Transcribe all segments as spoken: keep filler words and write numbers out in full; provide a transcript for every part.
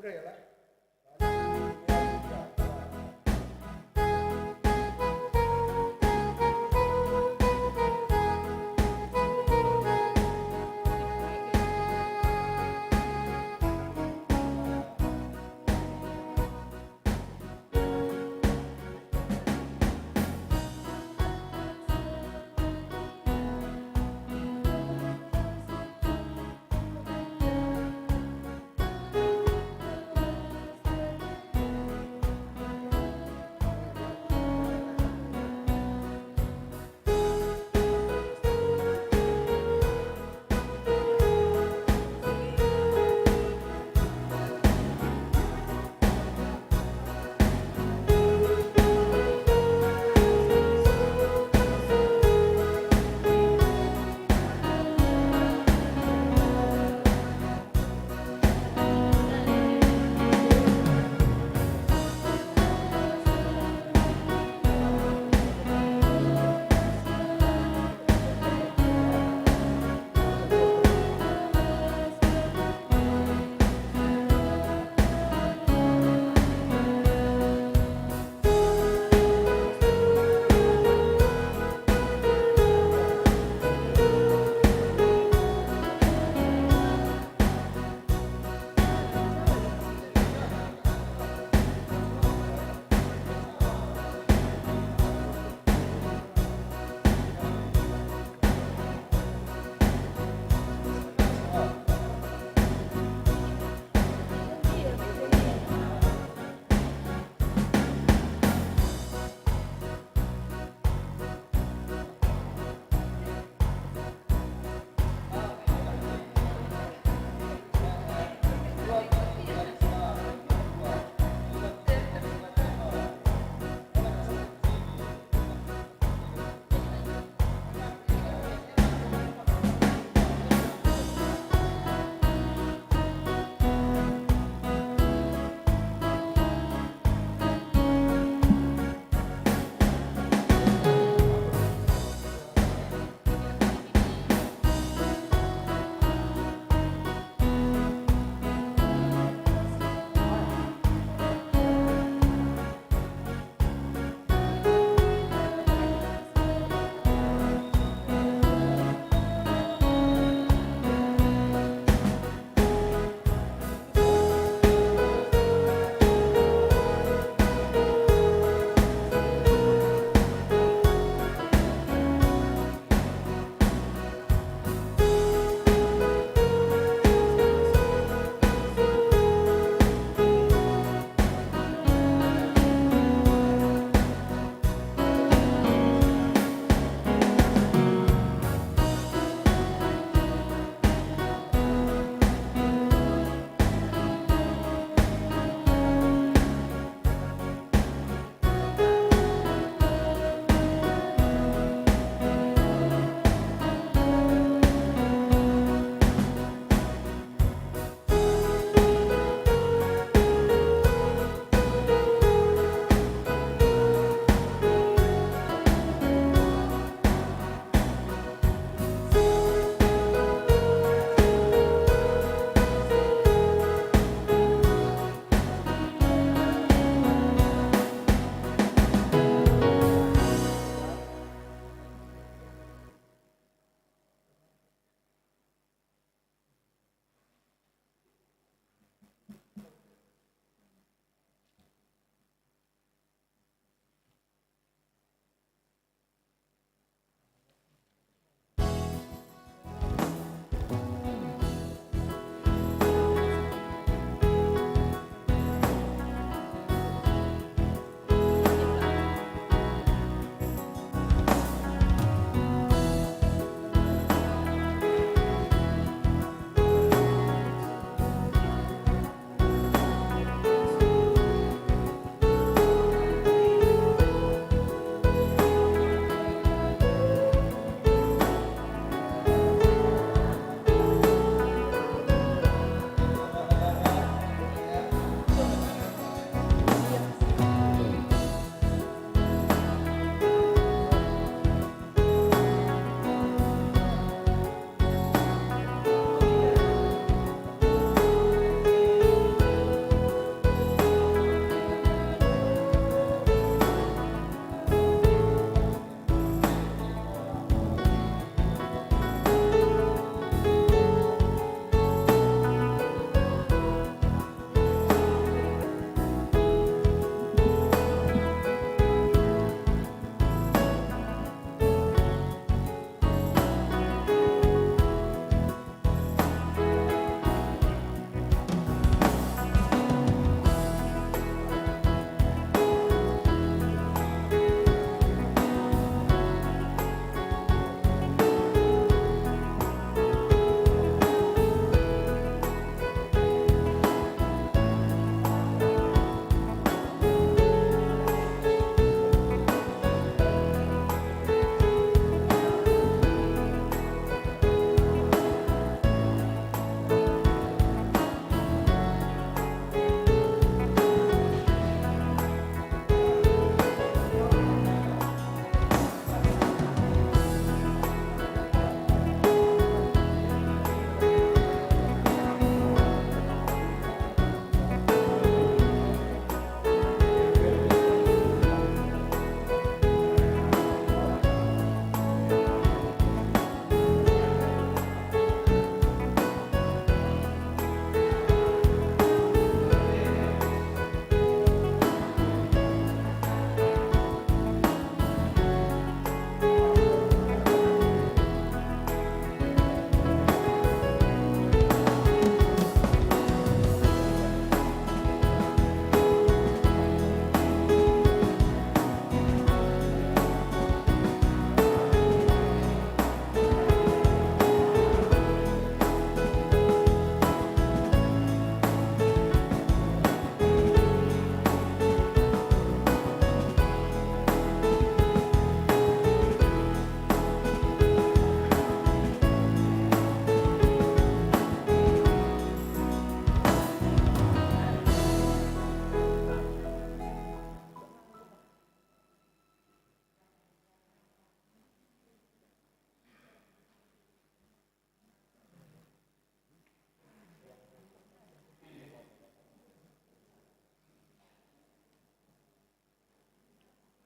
Udah ya lah.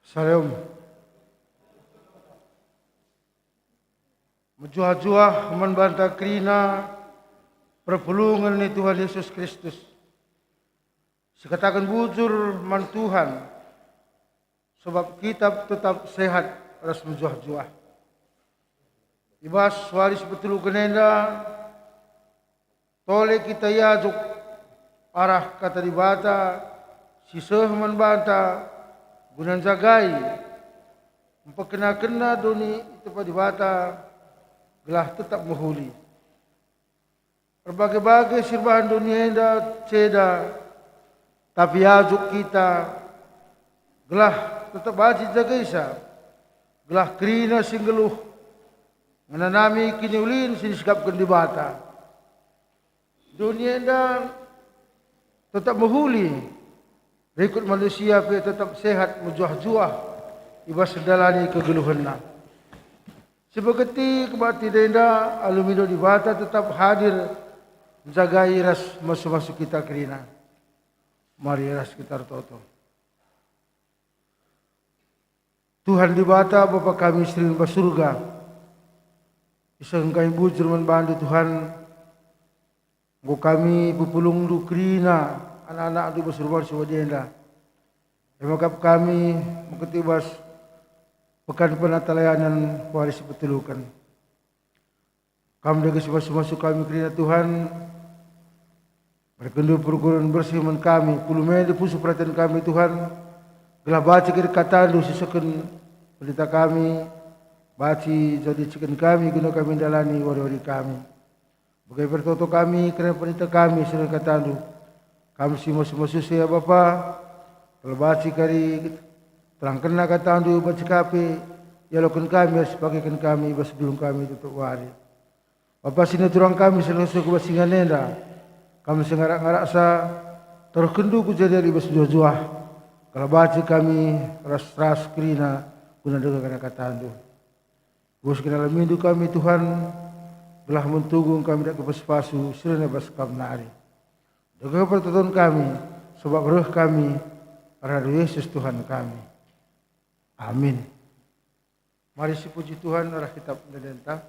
Shalom. Mejuah-juah man banta kerina perpulungen ni Tuhan Yesus Kristus. Sikataken bujur man Tuhan, sebab kita tetap sehat ras mejuah-juah. I bas wari si peteluken enda, tole kita iajuk arah Kata Dibata si seh man banta guna njagai, mpekena-kena doni itepa Dibata gelah tetap mehuli. Erbage-bage si erbahan doni enda ceda, tapi iajuk kita gelah tetap banci njagaisa, gelah kerina si nggeluh ngenanami kiniulin si isikapken Dibata. Doni enda tetap mehuli, rikut manusia pe tetap sehat mejuah-juah i bas ndalani kegeluhenna. Sipeketi kebaktin enda alu mindo Dibata tetap hadir njagai ras masu-masu kita kerina. Mari ras kita ertoto. Tuhan Dibata, Bapa kami si rin bas Surga, isehken kami bujur man bandu, Tuhan. Enggo kami pepulungndu kerina anak-anakndu bas rumah si wadi enda. E maka kami meketi bas pekan penatalayanen wari si peteluken. Kam dage si masu-masu kami kerina, Tuhan. Berkenndu perukuren bersih man kami, pulumenndu pusuh peraten kami, Tuhan, gelah banci kari katandu si isehken pendeta kami, banci jadi ciken kami guna kami ndalani wari-wari kami. Bage pe ertoto kami kerina pendeta kami si reh katandu. Kam si masu-masu si, ya Bapa, gelah banci kari terangkenna katandu, banci ka pe ialoken kami ras ipakeken kami i bas dulung kami tep-tep wari. Bapa si nina turang kami si reh ku bas ingan enda, kam si ngarak-ngaraksa, taruhkenndu ku jenda i bas juah-juah, gelah banci kami ras-ras kerina guna ndenga katandu. Ibuasken alamindu kami, Tuhan, gelah mentunggung kami dak kepas pasu si reh bas Kam nari. Dage pertoton kami, sabap reh kami arah Yesus Tuhan kami. Amin. Mari sipuji Tuhan arah kitab endenta.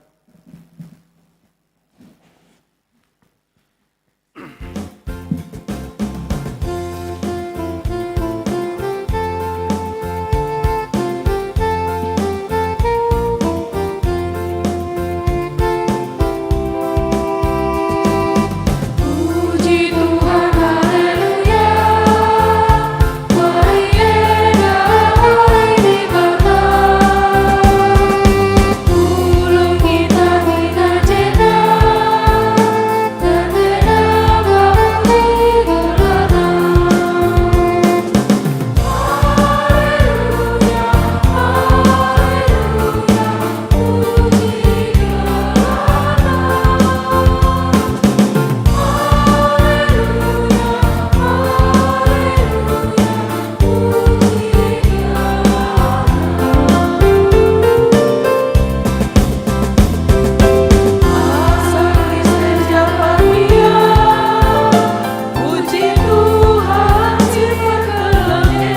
Puji Tuhan si perkeleng e,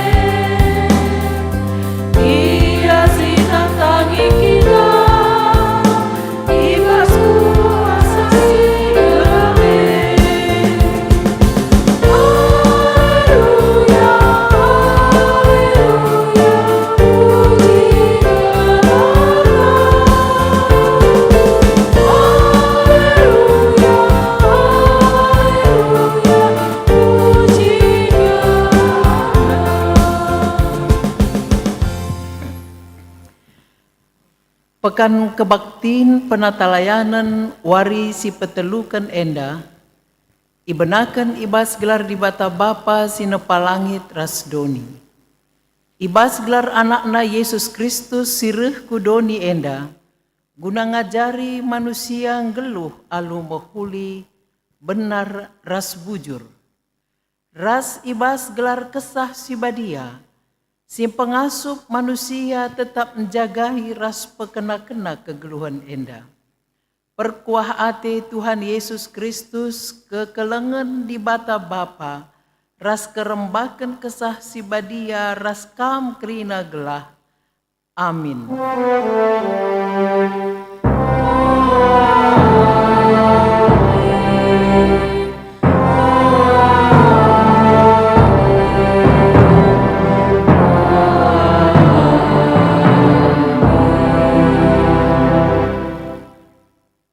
Ia si nandangi kita i bas kuasa si gelah e. Haleluya, haleluya, puji gelar-Mu. Haleluya, haleluya, puji gelar-Mu. Pekan Kebaktin Penatalayanen wari si peteluken enda ibenaken i bas gelar Dibata Bapa si nepa langit ras doni, i bas gelar Anakna Yesus Kristus si reh ku doni enda, guna ngajari manusia nggeluh alu mehuli, benar ras bujur. Ras i bas gelar Kesah Si Badia, si pengasup manusia tetap njagai ras pekena-kena kegeluhen enda. Perkuah ate Tuhan Yesus Kristus, kekelengen Dibata Bapa, ras kerembaken Kesah Si Badia ras kam kerina gelah. Amin.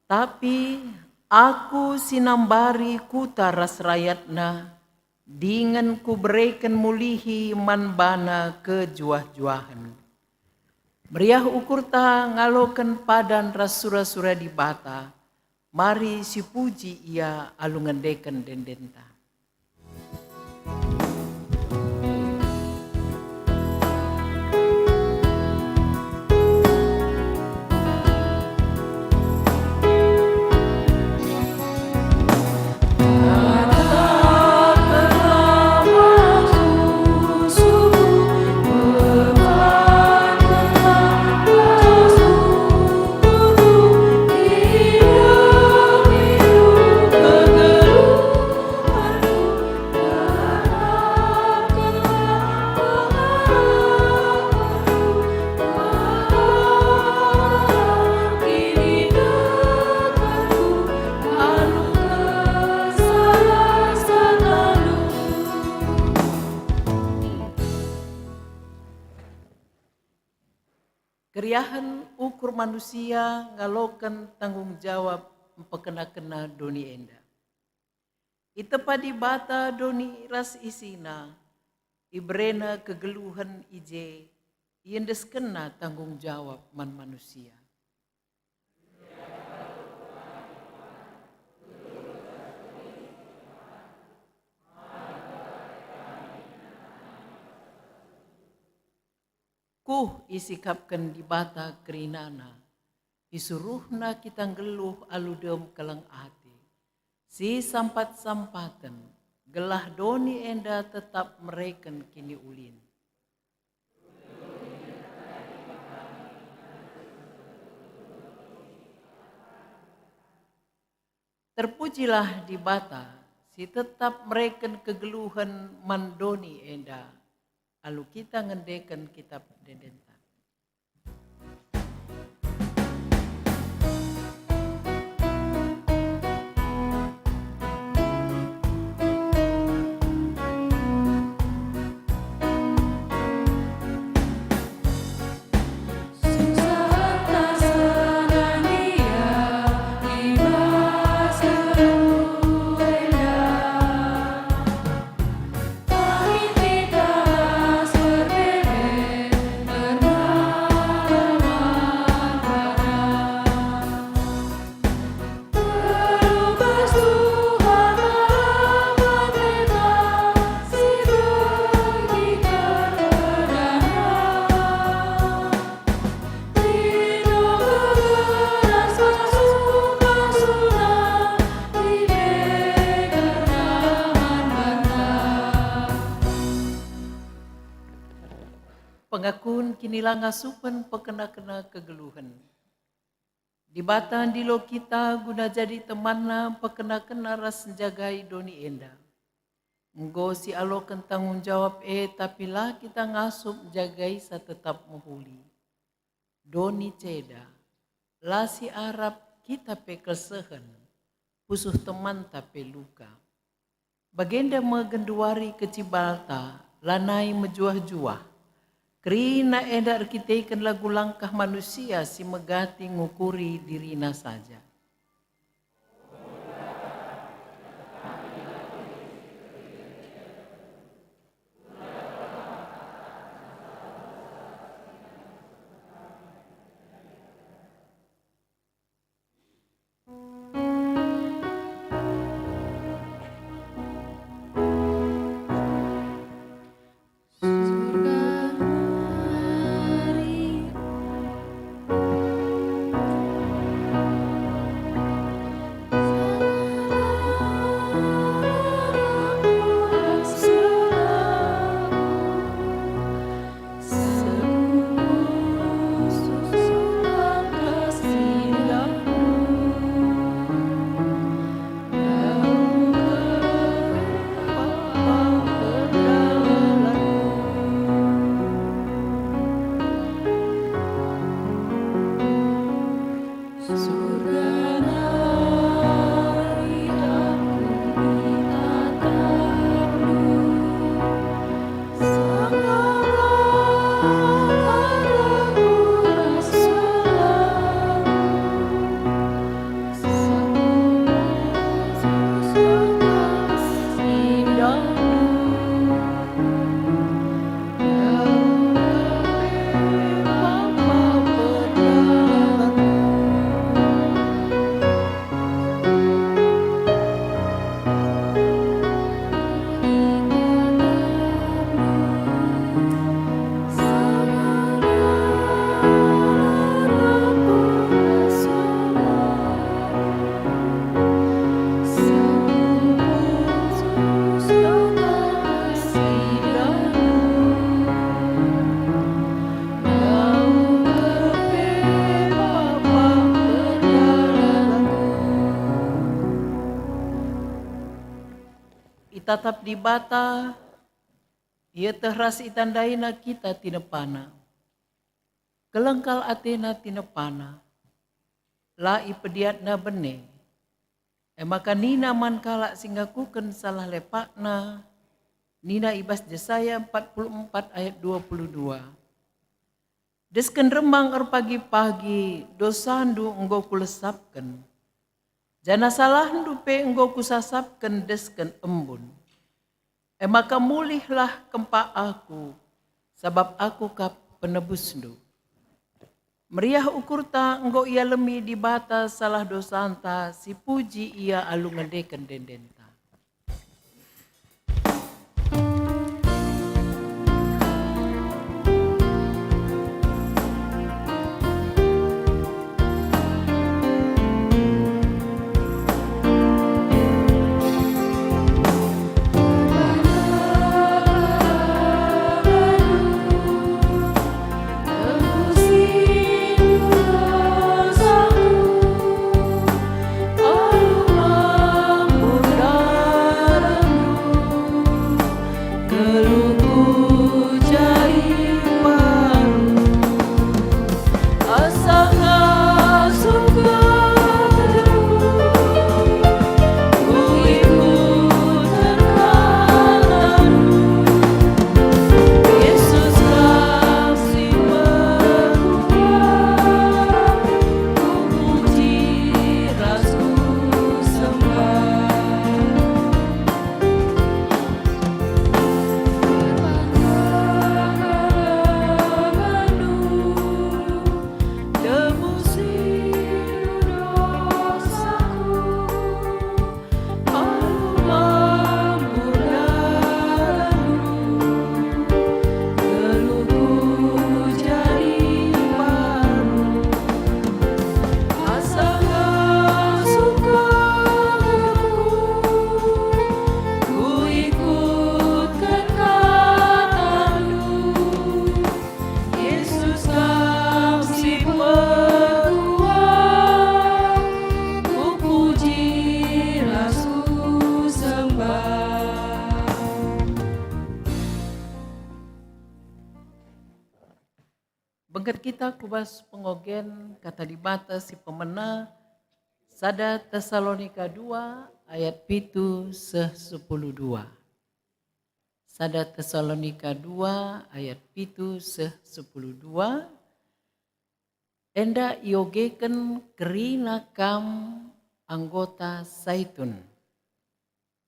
Tapi Aku si nambari kuta ras rayatna, dingen Kubereken mulihi man bana kejuah-juahen. Meriah ukurta ngaloken padan ras sura-sura Dibata, mari sipuji Ia alu ngendeken ende-endenta. Keriahen ukur manusia ngaloken tanggung jawab mpekena-kena doni enda. Itepa Dibata doni ras isina, iberena kegeluhen i je, iendeskenna tanggung jawab man manusia. Kuh isikapken Dibata kerinana, isuruhNa kita nggeluh alu dem keleng ate, sisampat-sampaten, gelah doni enda tetap mereken kiniulin. Terpujilah Dibata, si tetap mereken kegeluhen man doni enda, alu kita ngendeken kitap ende-endenta. Pengakun kinilangasupen pekena-kena kegeluhen. Dibata ndilo kita guna jadi temanNa mpekena-kena ras njagai doni enda. Enggo sialoken tanggung jawab e, tapi la kita ngasup njagaisa tetap mehuli. Doni ceda, la siarap kita pe kelsehen, pusuh temanta pe luka. Bagenda me genduari kecibalta, lanai mejuah-juah. Kerina enda erkiteken lagu langkah manusia si megati ngukuri dirina saja. Itatap Dibata, ieteh ras itandaina kita tinepana. Keleng kal atena tinepana, la ipediatna bene. E maka nina man kalak si ngakuken salah lepakna, nina i bas Jesaya empat puluh empat ayat dua puluh dua, "Desken remang erpagi-pagi dosandu enggo kulesapken, janah salahndu pe enggo kusasapken desken embun. E maka mulihlah kempak Aku, sabap Aku kap penebusndu." Meriah ukurta enggo ialemi Dibata salah dosanta, sipuji Ia alu ngendeken ende-endenta. Yesus, Kam si pekuah, kupuji ras kusembah. Bengket kita ku bas pengogen Kata Dibata si pemena, sada Tesalonika dua ayat pitu seh sepuluh dua. Sada Tesalonika dua ayat pitu seh sepuluh dua, enda iogeken kerina kam anggota Saitun.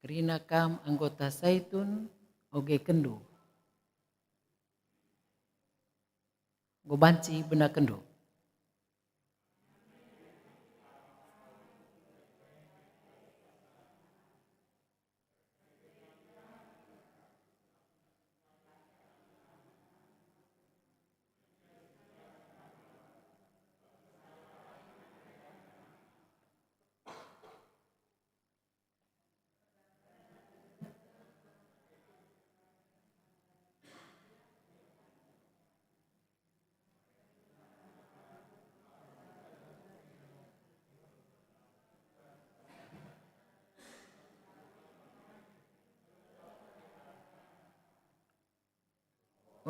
Kerina kam anggota Saitun, ogekenndu. Enggo banci benakenndu.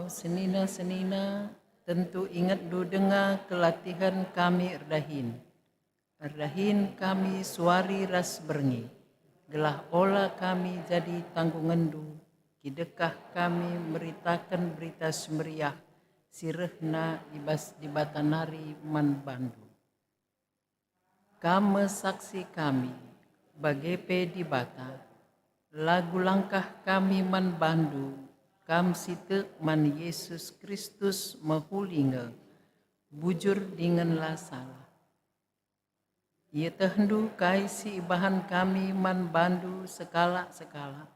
O senina-senina, tentu ingetndu denga kelatihen kami erdahin. Erdahin kami suari ras berngi, gelah ola kami jadi tanggungenndu, kidekah kami meritaken Berita Si Meriah si rehna i bas Dibata nari man bandu. Kam me saksi kami, bage pe Dibata. Lagu langkah kami man bandu, kam si tek man Jesus Kristus mehuli nge, bujur dingen la salah. Ietehndu kai si ibahan kami man bandu sekalak-sekalak,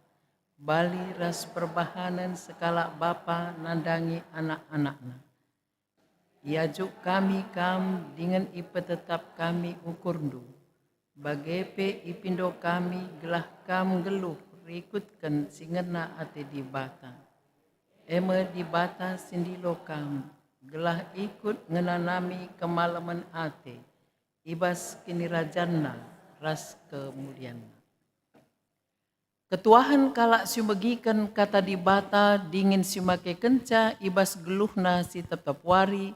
bali ras perbahanen sekalak bapa nandangi anak-anakna. Iajuk kami kam dingen ipetetap kami ukurndu, bage pe ipindo kami gelah kam nggeluh rikutken si ngena ate Dibata. E me Dibata si ndilo kam, gelah ikut ngenanami kemalemen ate i bas kinirajanNa ras kemulianNa. Ketuahen kalak si megiken kata Dibata dingen si makekenca i bas geluhna si tep-tep wari.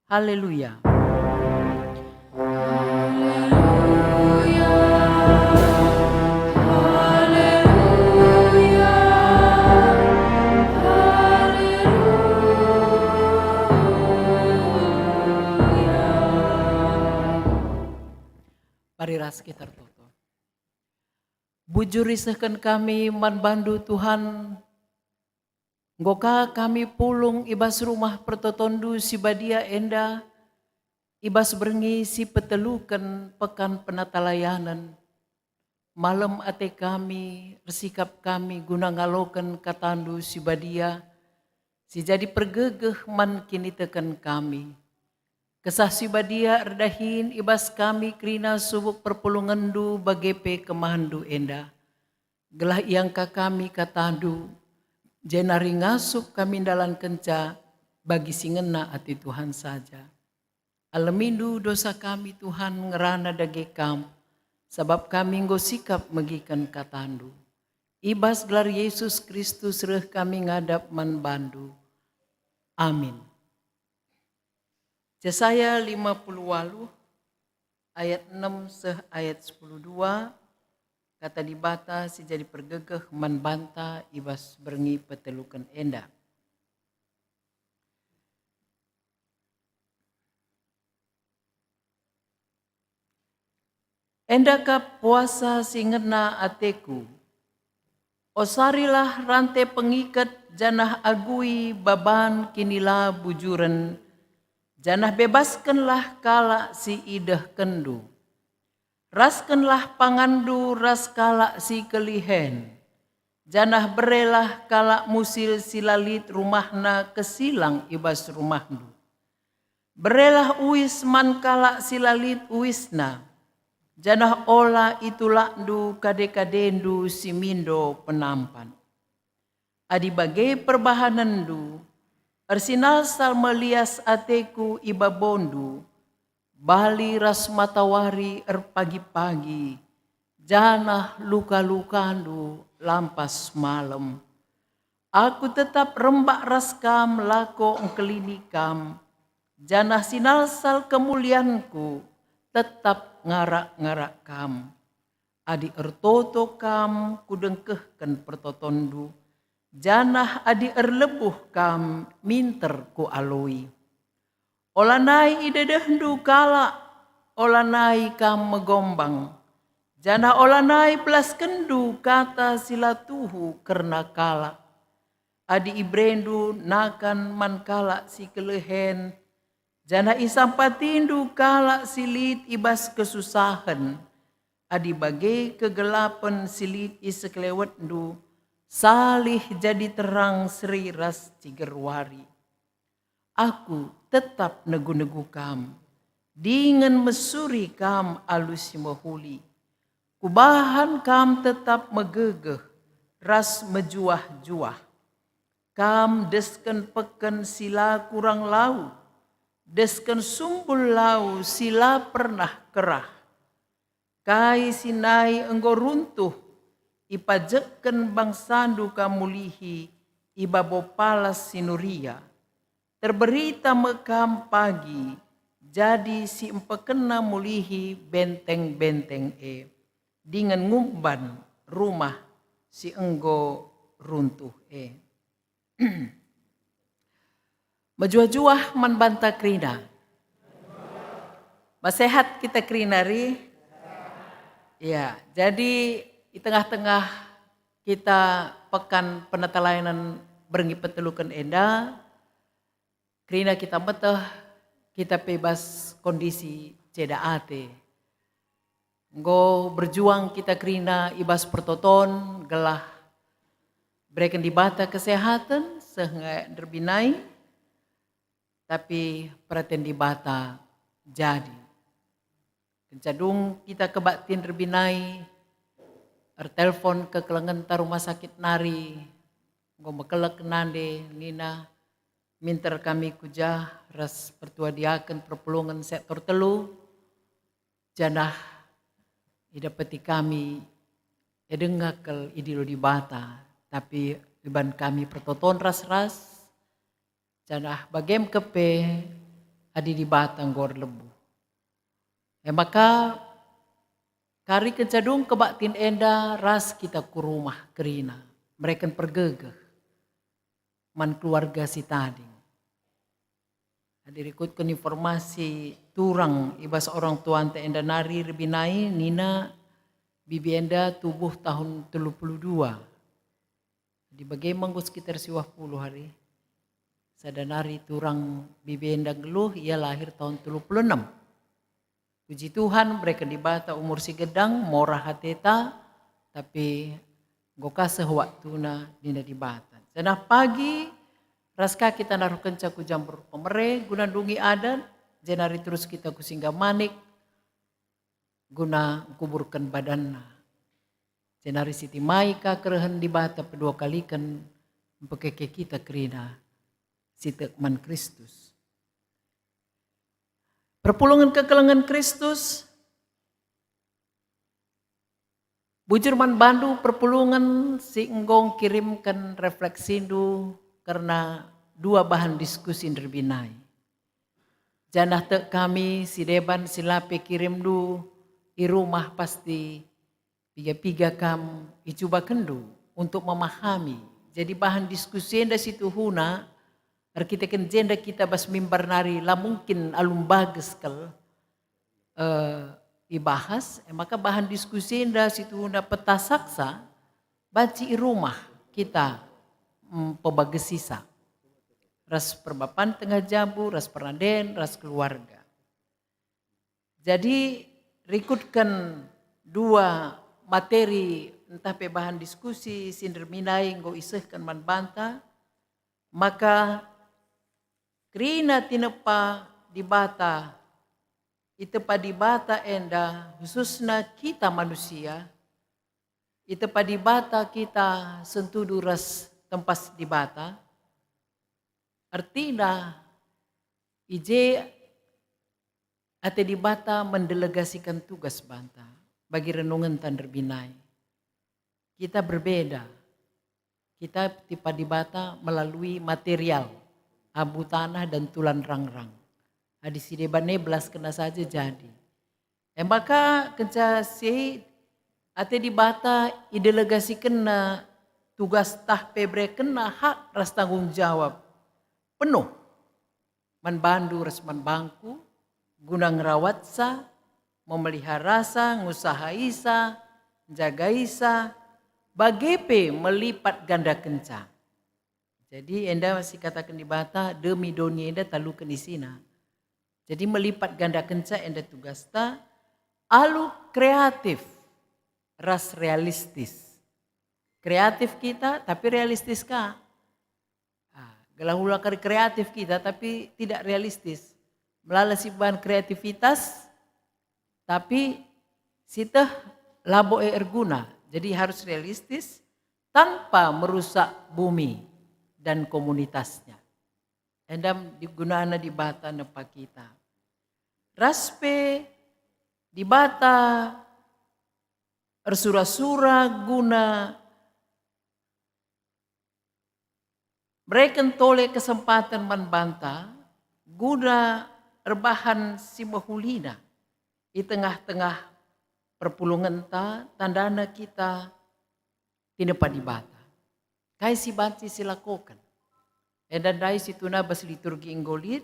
Haleluya! Mari ras kita ertoto. Bujur isehken kami man bandu, Tuhan. Enggo ka kami pulung i bas rumah pertotonNdu si badia enda, i bas berngi si peteluken Pekan Penatalayanen. Malem ate kami, ersikap kami guna ngaloken katandu si badia, si jadi pergegeh man kiniteken kami. Kesah si badia erdahin i bas kami kerina subuk perpulungenndu bage pe kemahendu enda, gelah iangka kami katandu, jenari ngasup kami ndalankenca bagi si ngena ate Tuhan saja. Alemindu dosa kami, Tuhan, ngerana dage Kam, sabap kami enggo sikap megiken katandu. I bas gelar Yesus Kristus reh kami ngadap man bandu. Amin. Jesaya lima puluh waluh ayat enem seh ayat sepuluh dua, kata Dibata si jadi pergegeh man banta i bas berngi peteluken enda. Enda kap puasa si ngena ateku. Osarilah rante pengiket janah agui baban kinilabujuren, janah bebaskenlah kalak si idehkenndu. Raskenlah panganndu ras kalak si kelihen, janah berelah kalak musil si la lit rumahna kesilang i bas rumahndu. Berelah uis man kalak si la lit uisna, janah ola itulakndu kade-kadendu si mindo penampan. Adi bage perbahanenndu, ersinalsal me lias ateku i babondu, bali ras matawari erpagi-pagi, janah luka-lukandu lampas malem. Aku tetap rembak ras kam lako engkelini kam, janah sinalsal kemulianku tetap ngarak-ngarak kam. Adi ertoto kam, kudengkehken pertotonndu, janah adi erlebuh kam, minter kualoi. Olanai idedehndu kalak, olanai kam megombang, janah olanai belaskenndu kata si la tuhu kerna kalak. Adi iberendu nakan man kalak si kelehen, janah isampatindu kalak si lit i bas kesusahen, adi bage kegelapen si lit i sekelewetndu salih jadi terang seri ras ciger wari. Aku tetap negu-negu kam, dingen mesuri kam alu si mehuli. Kubahan kam tetap megegeh ras mejuah-juah. Kam desken peken si la kurang lau, desken sumbul lau si la pernah kerah. Kai si nai enggo runtuh, ipajekken bangsandu kam mulihi i babo palas si nuria. Terberita me kam pagi, jadi si mpekena mulihi benteng-benteng e, dingen ngumban rumah si enggo runtuh e. Mejuah-juah man banta kerina. Mesehat kita kerina, ri? Ya, jadi i tengah-tengah kita pekan penatalayanen berngi peteluken enda, kerina kita meteh, kita pe bas kondisi ceda ate. Enggo berjuang kita kerina i bas pertoton gelah bereken Dibata kesehaten seh nge nderbinai, tapi peraten Dibata jadi. Kenca dung kita kebaktin erbinai, ertelpon kekelengenta rumah sakit nari, enggo mekelek nande nina, minter kami ku jah ras pertua diaken perpulungen sektor telu, janah idapeti kami E denga kal idilo Dibata, tapi iban kami pertoton ras-ras, janah bagem kepe adi Dibata enggo erlebuh. E maka, kari kenca dung kebaktin enda ras kita ku rumah kerina, mereken pergegeh man keluarga si tading. Adi rikutken informasi turang i bas orang tuanta enda nari erbinai, nina bibi enda tubuh tahun telu puluh dua. Adi bage me enggo sekitar siwah puluh ari. Sada nari turang bibi enda nggeluh, ia lahir tahun telu puluh enam. Puji Tuhan, mereken Dibata umur si gedang, morah ateta, tapi enggo ka seh waktuna, nina Dibata. Janah pagi ras ka kita naruhkenca ku Jambur Pemere guna ndungi adat, jenari terus kita ku Singgamanik guna engkuburken badanna. Jenari sitimai ka kerehen Dibata pedua kaliken mpekeke kita kerina si tek man Kristus. Perpulungen kekelengen Kristus, bujur man bandu perpulungen si enggo ngkirimken refleksindu kerna dua bahan diskusi nderbinai. Janah tek kami si deban si la pe kirimndu i rumah pasti piga-piga kam icubakenndu untuk memahami. Jadi bahan diskusi enda si tuhuna, erkiteken jenda kita bas mimbar nari la mungkin alu mbages kal, eh, ibahas, e maka bahan diskusi enda si tuhuna petasaksa, banci i rumah kita, mm, pebagesisa. Ras perbapan tengah jambu, ras peranden, ras keluarga. Jadi, rikutken dua materi ntah pe bahan diskusi si nderbinai enggo isehken man banta, maka kerina tinepa Dibata, itepa Dibata enda, khususna kita manusia, itepa Dibata kita sentudu ras tempas Dibata, ertina i je ate Dibata mendelegasikan tugas banta bagi renungenta nderbinai. Kita berbeda. Kita tipa Dibata melalui material, abu, tanah, dan tulan rangrang. Adi si deban e belaskenna saja jadi. E maka kenca si ate Dibata idelegasikenna tugas tah pe berekenna hak ras tanggung jawab penuh man bandu ras man bangku, guna ngerawatsa, memeliharasa, ngusahaisa, njagaisa, bage pe melipat gandakenca. Jadi enda sikataken Dibata, demi doni enda taluken isina. Jadi melipat gandakenca enda tugasta alu kreatif ras realistis. Kreatif kita, tapi realistis ka. Ah, gelah ula kari kreatif kita, tapi tidak realistis. Melala siban kreativitas, tapi sieteh labo e erguna. Jadi harus realistis tanpa merusak bumi dan komunitasnya. Enda digunana Dibata nepa kita. Ras pe Dibata ersura-sura guna mereken tole kesempaten man banta guna erbahan si mehulina i tengah-tengah perpulungenta, tandana kita tinepa Dibata. Kai si banci silakoken? Enda ndai situhuna bas liturgi enggo lit,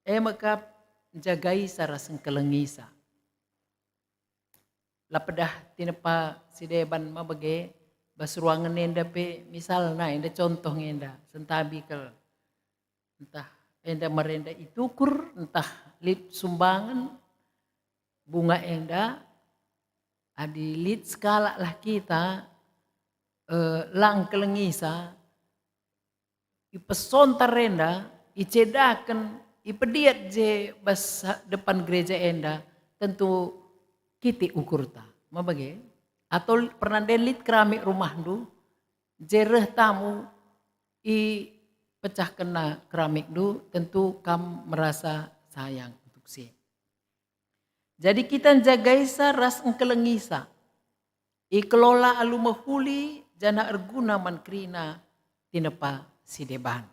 e maka njagaisa ras engkelengisa. La pedah tinepa si deban ma bage, bas ruangen enda pe, misalna enda contoh nge enda, sentabi kal. Ntah enda merenda itukur, ntah lit sumbangen bunga enda, adi lit sekalak lah kita, eh, la engkelengisa, ipesontar enda, icedaken, ipediat je bas depan gereja enda, tentu kitik ukurta. Ma bage? Atau pernah lit keramik rumahndu, je reh tamu, ipecahkenna keramikndu, tentu kam merasa sayang untuk si. Jadi kita njagaisa ras engkelengisa. Ikelola alu mehuli janah erguna man kerina tinepa si deban.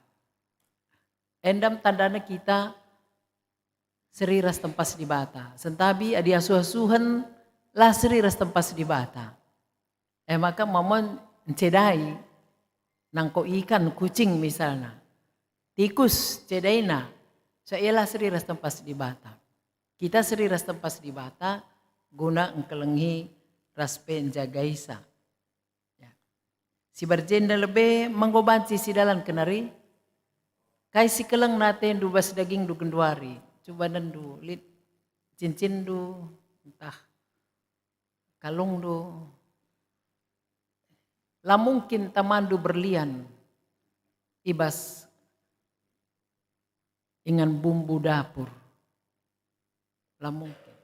Enda me tandana kita seri ras tempas Dibata. Sentabi adi asuh-asuhen la seri ras tempas Dibata. E maka mamon encedai nangko ikan, kucing misalna. Tikus cedaina, so ia la seri ras tempas Dibata. Kita seri ras tempas Dibata guna engkelengi ras pe njagaisa. Ya. Si barjenda lebe menggo banci sidalanken nari? Kai si keleng atendu bas dagingndu genduari? Cuba nendu, lit cincinndu, ntah kalungndu. La mungkin tamandu berlian i bas ingan bumbu dapur. La mungkin.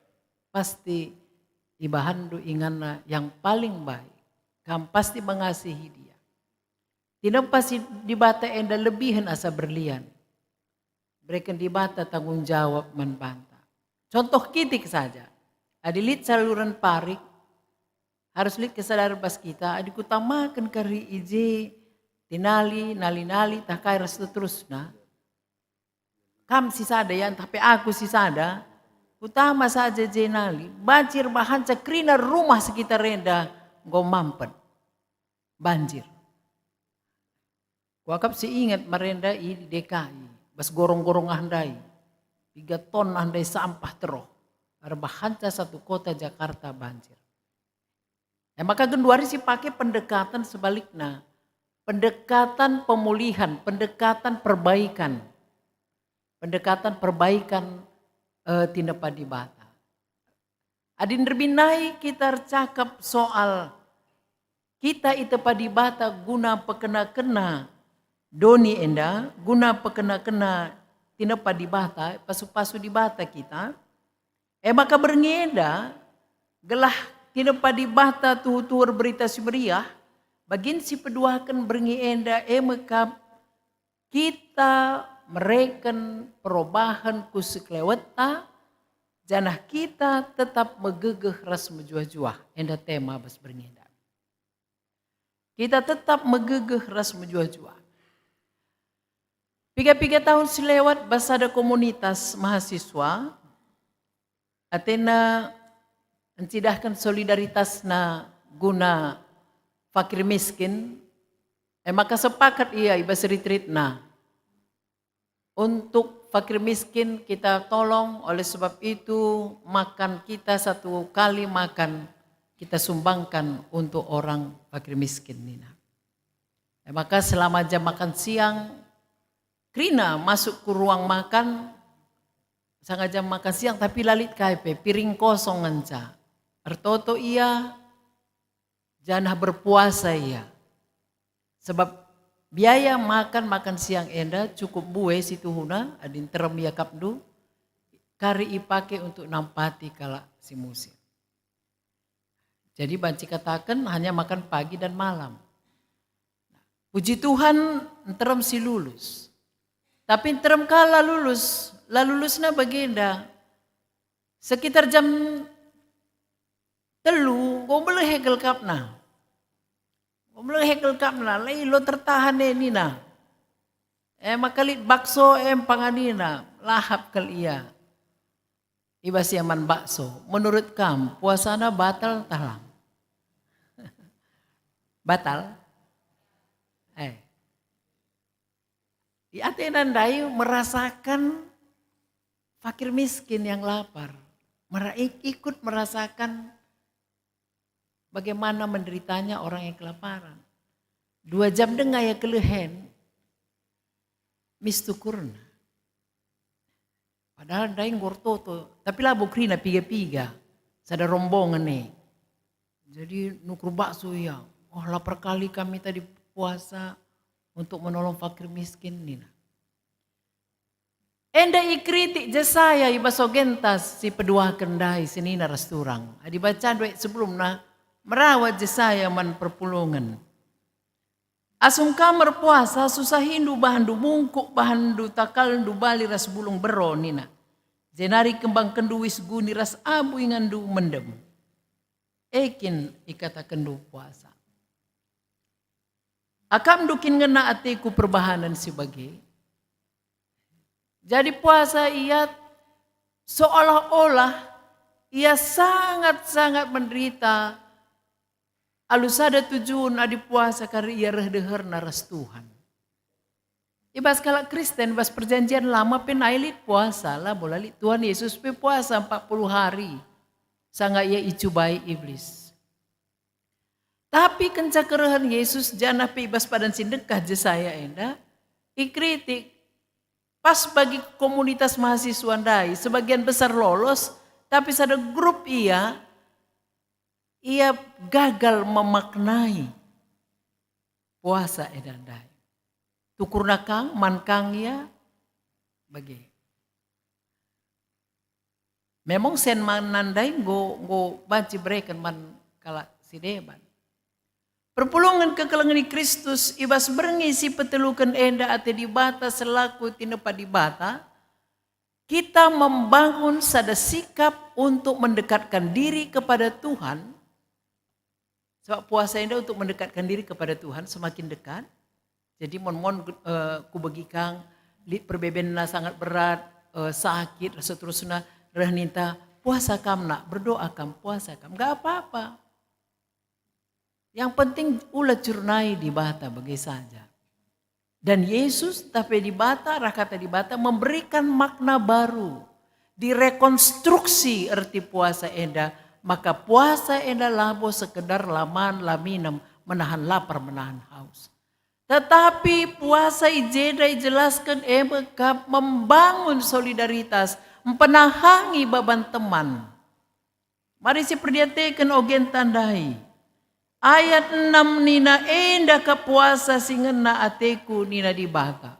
Pasti ibahanndu inganna yang paling baik. Kam pasti mengasihi dia. Tinepa si Dibata enda lebihen asa berlian. Bereken Dibata tanggung jawab man banta. Contoh kitik saja. Adi lit saluran parik, harus lit kesadaran bas kita, adi kutamaken kari i je, tinali, nali-nali, tah kai ras seterusna. Kam si sada ya, ntah pe aku si sada, kutama saja je nali, banci erbahanca kerina rumah sekitar enda enggo mampet. Banjir. Kuakap si inget marenda i D K I, bas gorong-gorong ah ndai. Piga ton ah ndai sampah teroh. Erbahanca satu kota Jakarta banjir. E maka genduari si pake pendekatan sebalikna. Pendekatan pemulihan, pendekatan perbaikan. Pendekatan perbaikan, eh, tinepa Dibata. Adi nderbinai kita ercakap soal kita itepa Dibata guna pekena-kena doni enda, guna pekena-kena tinepa Dibata, pasu-pasu Dibata kita, e maka berngi enda gelah tinepa Dibata tuhu-tuhu erberita si meriah, bagin si peduaken berngi enda e me kap kita mereken perobahen ku sekelewetta, janah kita tetap megegeh ras mejuah-juah. Enda tema bas berngi enda. Kita tetap megegeh ras mejuah-juah. Piga-piga tahun si lewat bas sada komunitas mahasiswa, atena encidahken solidaritasna guna fakir miskin, e maka sepakat ia i bas retreatna untuk fakir miskin kita tolong, oleh sebab itu makan kita satu kali makan kita sumbangkan untuk orang fakir miskin nina. E maka selama jam makan siang, kerina masuk ku ruang makan, sanga jam makan siang, tapi la lit kai pe, piring kosong ngenca. Ertoto ia, janah berpuasa ia. Sebab biaya makan makan siang enda cukup mbue situhuna, adi nterem iakapndu, kari ipake untuk nampati kalak si musil. Jadi banci kataken hanya makan pagi dan malam. Puji Tuhan, nterem si lulus. Tapi nterem ka la lulus, la lulusna bagenda. Sekitar jam telu, enggo melehe kal kapna. Enggo melehe kal kapna, la ilo tertahan e nina. E maka lit bakso e mpanganina, lahap kal ia. I bas ia man bakso, menurut kam puasana batal tah lang? Batal? Eh. Di atena ndai merasakan fakir miskin yang lapar. Mera-, ik-, ikut merasakan bagaimana menderitanya orang yang kelaparan. Dua jam denga ia kelehen, mis tukurna. Padahal ndai enggo ertoto, tapi labo kerina piga-piga, sada rombongan e. Jadi nukur bakso ia, "Oh, lapar kali kami tadi puasa untuk menolong fakir miskin," nina. Enda ikritik Jesaya i bas ogenta si peduaken ndai senina ras turang. Adi bacandu ayat sebelumna, merawat Jesaya man perpulungen. Asum kam erpuasa, susahindu bahanndu mungkuk, bahanndu takalndu bali ras bulung bero, nina. Jenari kembangkenndu uis guni ras abu inganndu mendem. E kin ikatakenndu puasa. Akamndu kin ngena ateku perbahanen si bage? Jadi puasa ia seolah-olah ia sangat-sangat menderita alu sada tujun adi puasa kari ia reh deherna ras Tuhan. I bas kalak Kristen, bas Perjanjian Lama pe nai lit puasa, labo la lit Tuhan Yesus pe puasa empat puluh hari, sanga ia icubai Iblis. Tapi kenca kerehen Yesus janah pe i bas padan si ndekah Jesaya enda, ikritik pas bagi komunitas mahasiswa ndai, sebagian besar lolos, tapi sada grup ia, ia gagal memaknai puasa enda ndai. Tukurna kang, man kang ia bage. Memang sen man nandai enggo, enggo banci bereken man kalak si deban. Perpulungen kekelengen Kristus, i bas berngi si peteluken enda ate Dibata selaku tinepa Dibata, kita membangun sada sikap untuk mendekatkan diri kepada Tuhan. Sebab puasa enda untuk mendekatkan diri kepada Tuhan semakin dekat. Jadi mon-mon, eh, kubegi kang lit perbebenna sangat berat, eh, sakit, seterusna, reh ninta, "Puasa kam, Nak, berdoa kam, puasa kam." Nggak apa-apa. Yang penting ula cernai Dibata bage saja. Dan Yesus, tah pe Dibata, rah kata Dibata memberikan makna baru. Direkonstruksi erti puasa enda, maka puasa enda labo sekedar la man, la minem, menahan lapar, menahan haus. Tetapi puasa i jenda ijelasken e me kap membangun solidaritas, mpenahangi baban teman. Mari siperdiateken ogenta ndai. Ayat enam nina, "Enda kap puasa si ngena ateku," nina Dibata.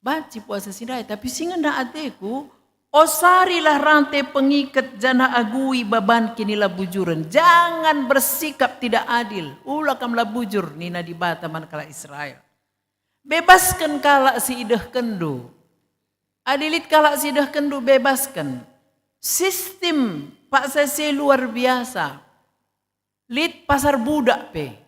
Banci puasa si ndai, tapi si ngena ateku, "Osarilah rante pengiket janah agui baban kinilabujuren. Jangan bersikap tidak adil. Ula kam la bujur," nina Dibata man kalak Israel. Bebasken kalak si idehkenndu. Adi lit kalak si idehkenndu, bebasken. Sistem paksa si luar biasa. Lit pasar budak pe.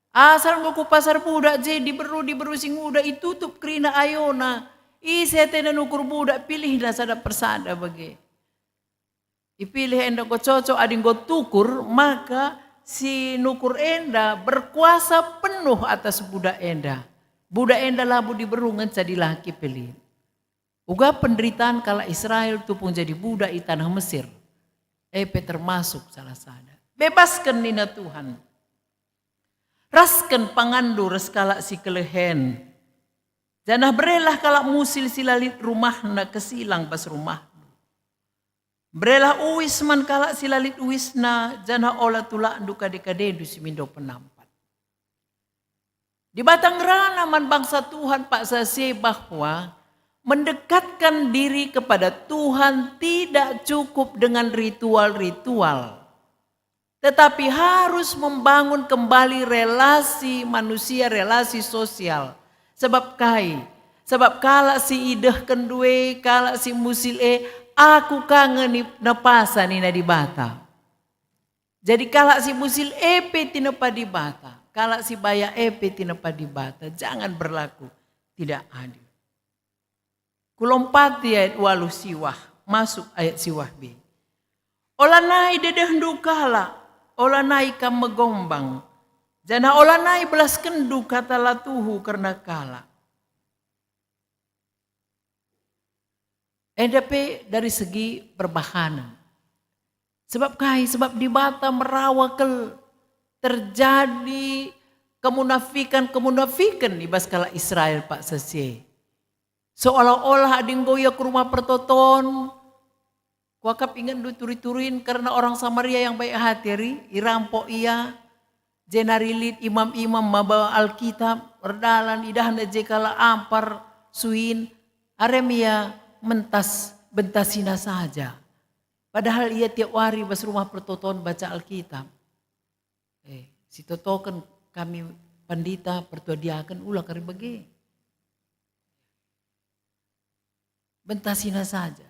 Asal enggo ku pasar budak je diberu-diberu si nguda itutup kerina ayona. Ise atena nukur budak, pilihna sada persada bage. Ipilih enda enggo cocok, adi enggo tukur, maka si nukur enda berkuasa penuh atas budak enda. Budak enda labo diberu ngenca dilaki pe lit. Uga penderitaan kalak Israel tupung jadi budak i taneh Mesir, e pe termasuk salah sada. Bebasken nina Tuhan. Rasken panganndu ras kalak si kelehen, janah berelah kalak musil si la lit rumahna kesilang bas rumahndu. Berelah uis man kalak si la lit uisna, janah ola tulakndu kade-kadendu si mindo penampat. Dibata ngerana man bangsa Tuhan paksa si bahwa mendekatkan diri kepada Tuhan tidak cukup dengan ritual-ritual, tetapi harus membangun kembali relasi manusia, relasi sosial. Sebab kai? Sebab kalak si idehkenndu e, kalak si musil e, aku ka nge ni-, nepasa, nina Dibata. Jadi kalak si musil e pe tinepa Dibata, kalak si bayak e pe tinepa Dibata. Jangan berlaku tidak adil. Kulompati ayat waluh siwah, masuk ayat siwah B. Olanai dedehndu kalak, olanai kam megombang, janah olanai belaskenndu kata la tuhu kerna kalak. Enda pe dari segi perbahanen. Sebab kai? Sebab Dibata merawa kal terjadi kemunafikan-kemunafiken i bas kalak Israel paksa si e. Seolah-olah adi enggo ia ku Rumah Pertoton, kuakap ingetndu turi-turin kerna orang Samaria yang baik hati eri, irampok ia, jenari lit imam-imam maba Alkitab, erdalan, idahna je kalak ampar, suin, arem ia mentas bentasina saja. Padahal ia tiap wari bas Rumah Pertoton baca Alkitab. Eh, sitotoken kami pandita, pertua diaken, ula kari bage. Bentasina saja.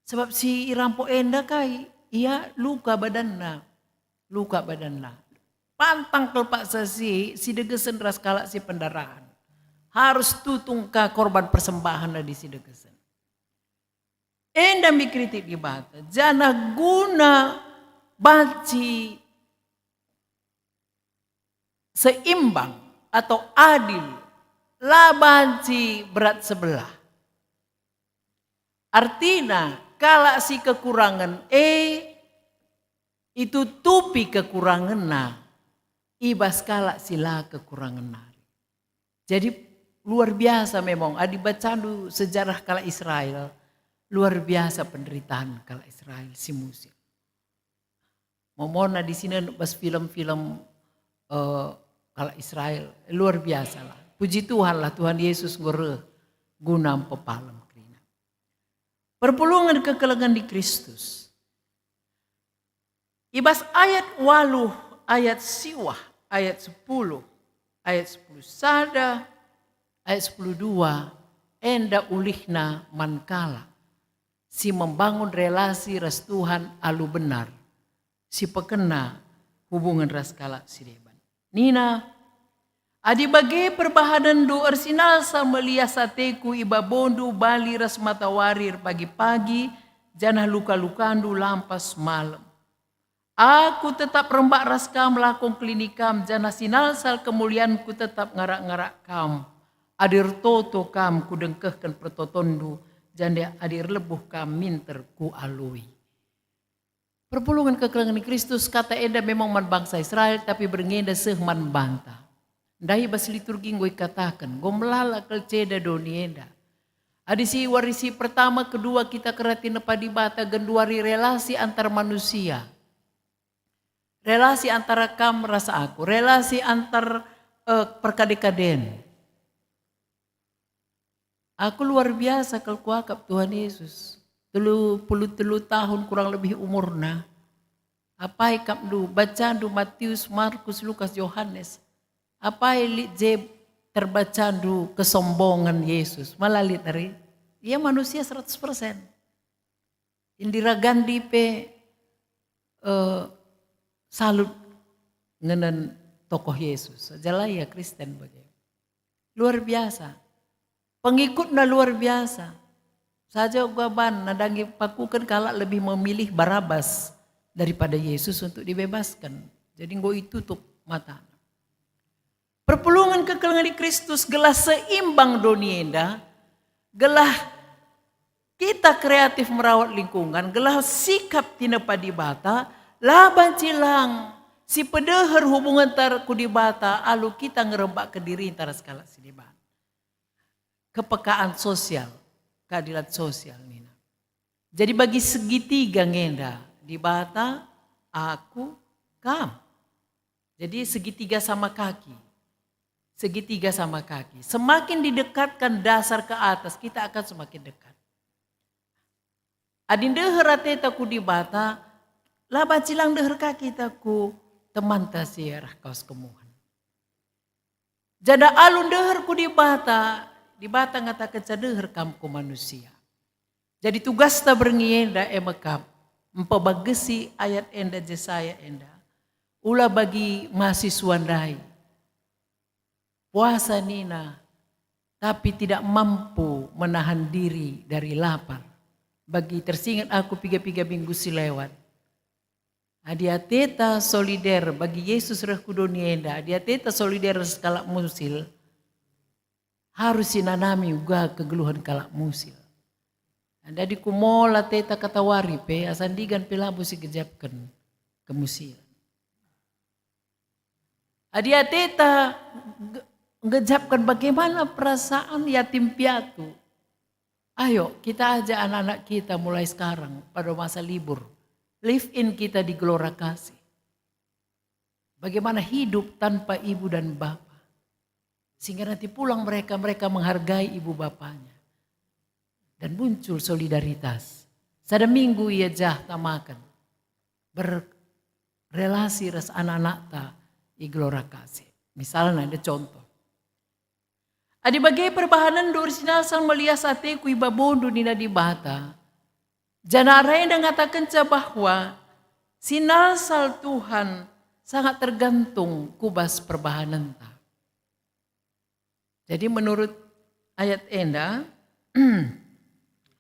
Sebab si irampok enda kai? Ia luka badanna, luka badanna. Pantang kal paksa si, si degesen ras kalak si pendarahen. Harus tutung ka korban persembahen adi si degesen. Enda me kritik Dibata, janah guna banci seimbang atau adil, la banci berat sebelah. Artina, kalak si kekurangen e itutupi kekurangenna i bas kalak si la kekurangen nari. Jadi, luar biasa memang, adi bacandu sejarah kalak Israel, luar biasa penderitaan kalak Israel si musil. Momona di sini bas film-film, eh, kalak Israel, luar biasa lah. Puji Tuhan lah, Tuhan Yesus enggo reh guna mpepalem kerina. Perpulungen kekelengen di Kristus. I bas ayat waluh, ayat siwah, ayat sepuluh, ayat sepuluh sada, ayat sepuluh dua, enda ulihna man kalak si membangun relasi ras Tuhan alu benar, si pekena hubungen ras kalak si deban. Nina, "Adi bage perbahanenndu, ersinalsal me lias ateku i babondu bali ras matawari erpagi-pagi, janah luka-lukandu lampas malem. Aku tetap rembak ras kam, la kuengkelini kam, janah sinalsal kemulianku tetap ngarak-ngarak kam. Adi ertoto kam, kudengkehken pertotonndu, janah adi erlebuh kam, minter kualoi." Perpulungen kekelengen Kristus, kata enda memang man bangsa Israel, tapi berngi enda seh man banta. Ndai bas liturgi enggo ikataken, enggo melala kal ceda doni enda. Adi si wari si pertama, kedua kita kerati nepa Dibata, genduari relasi antar manusia. Relasi antara kam ras aku, relasi antar, eh, perkade-kaden. Aku luar biasa kal kuakap Tuhan Yesus. Telu puluh telu tahun kurang lebih umurna. Apai akapndu, bacandu Matius, Markus, Lukas, Yohanes. Apai lit je terbacandu kesombongan Yesus? Malah lit nari. Ia manusia seratus persen. Indira Gandhi pe, eh, salut ngenen tokoh Yesus. Jala ia Kristen bage. Luar biasa. Pengikutna luar biasa. Saja uga ban, nandangi pakuken kalak lebih memilih Barabas daripada Yesus untuk dibebaskan. Jadi enggo itutup matana. Perpulungen kekelengen Kristus gelah seimbang doni enda, gelah kita kreatif merawat lingkungan, gelah sikap tinepa Dibata, la banci lang si pedeher hubungenta ku Dibata alu kita ngerembakken dirinta ras kalak si deban. Kepekaan sosial, keadilan sosial nina. Jadi bagi segitiga ngenda, Dibata, aku, kam. Jadi segitiga sama kaki. Segitiga sama kaki. Semakin didekatkan dasar ke atas, kita akan semakin dekat. Adi ndeher ateta ku Dibata, la banci lang ndeher ka kita ku temanta si arah kaus kemuhen. Janah alu ndeher ku Dibata, Dibata ngatakenca ndeher kam ku manusia. Jadi tugasta berngi enda e me kap, mpebagesi ayat enda, Jesaya enda, ula bagi mahasiswa ndai. Puasa nina, tapi tidak mampu menahan diri dari lapar. Bagi tersinget aku piga-piga minggu si lewat. Adi ateta solider bagi Yesus reh ku doni enda, adi ateta solider ras kalak musil, harus sinanami uga kegeluhen kalak musil. Ndadi kumola ateta katawari pe, asa ndigan pe labo sigejapken kemusilen. Adi ateta ge-, ngejapken bagaimana perasaan yatim piatu, ayo, kita ajak anak-anak kita mulai sekarang pada masa libur, live in kita di Gelora Kasih. Bagaimana hidup tanpa ibu dan bapa. Sehingga nanti pulang mereka, mereka menghargai ibu bapanya. Dan muncul solidaritas. Sada minggu ia jah tamaken. Berrelasi ras anak-anakta i Gelora Kasih. Misalna, ada contoh. Adi bage perbahanenndu, ersinalsal me lias ateku i babondu, nina Dibata. Janah arah enda ngatakenca bahwa Sinalsal Tuhan sangat tergantung ku bas perbahanenta. Jadi menurut ayat enda,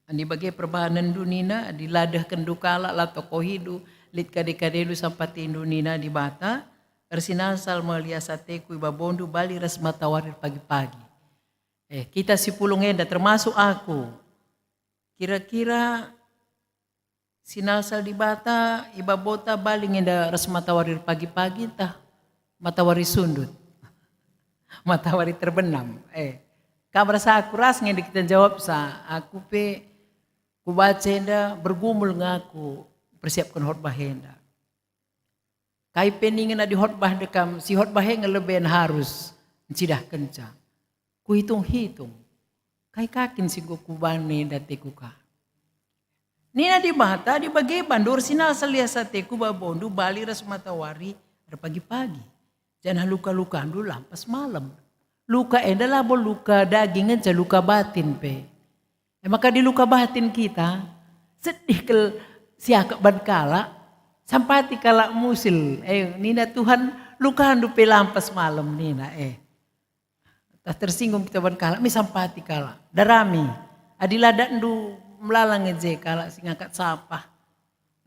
adi bage perbahanenndu nina, adi la dehkenndu kalak, la tokohindu, lit kade-kadendu sampatindu nina Dibata, ersinalsal me lias ateku i babondu bali ras matawari pagi-pagi. Eh, kita si pulung enda termasuk aku. Kira-kira sinalsal Dibata i babota bali nge enda ras matawari pagi-pagi ntah matawari sundut? Matawari terbenam. Eh, kam ras aku ras nge enda kita jawab sa, aku pe kubaca enda bergumul nge aku persiapken khotbah enda. Kai pe ningen adi khotbah dekam, si khotbah e nge leben harus ncidahkenca. Kuhitung-hitung, kai ka kin si enggo kuban enda ateku ka? Nina Dibata, adi bage bandu ersinalsal lias ateku babondu bali ras matawari erpagi-pagi, janah luka-lukandu lampas malem. Luka enda labo luka daging ngenca, luka batin pe. E maka adi luka batin kita, sedih kal siakap ban kalak, sampati kalak musil. Eh, nina Tuhan, lukandu pe lampas malem, nina, eh. Tah tersinggung kita ban kalak, mi sampati kalak. Darami, adi la datndu melala nge je kalak si ngangkat sampah.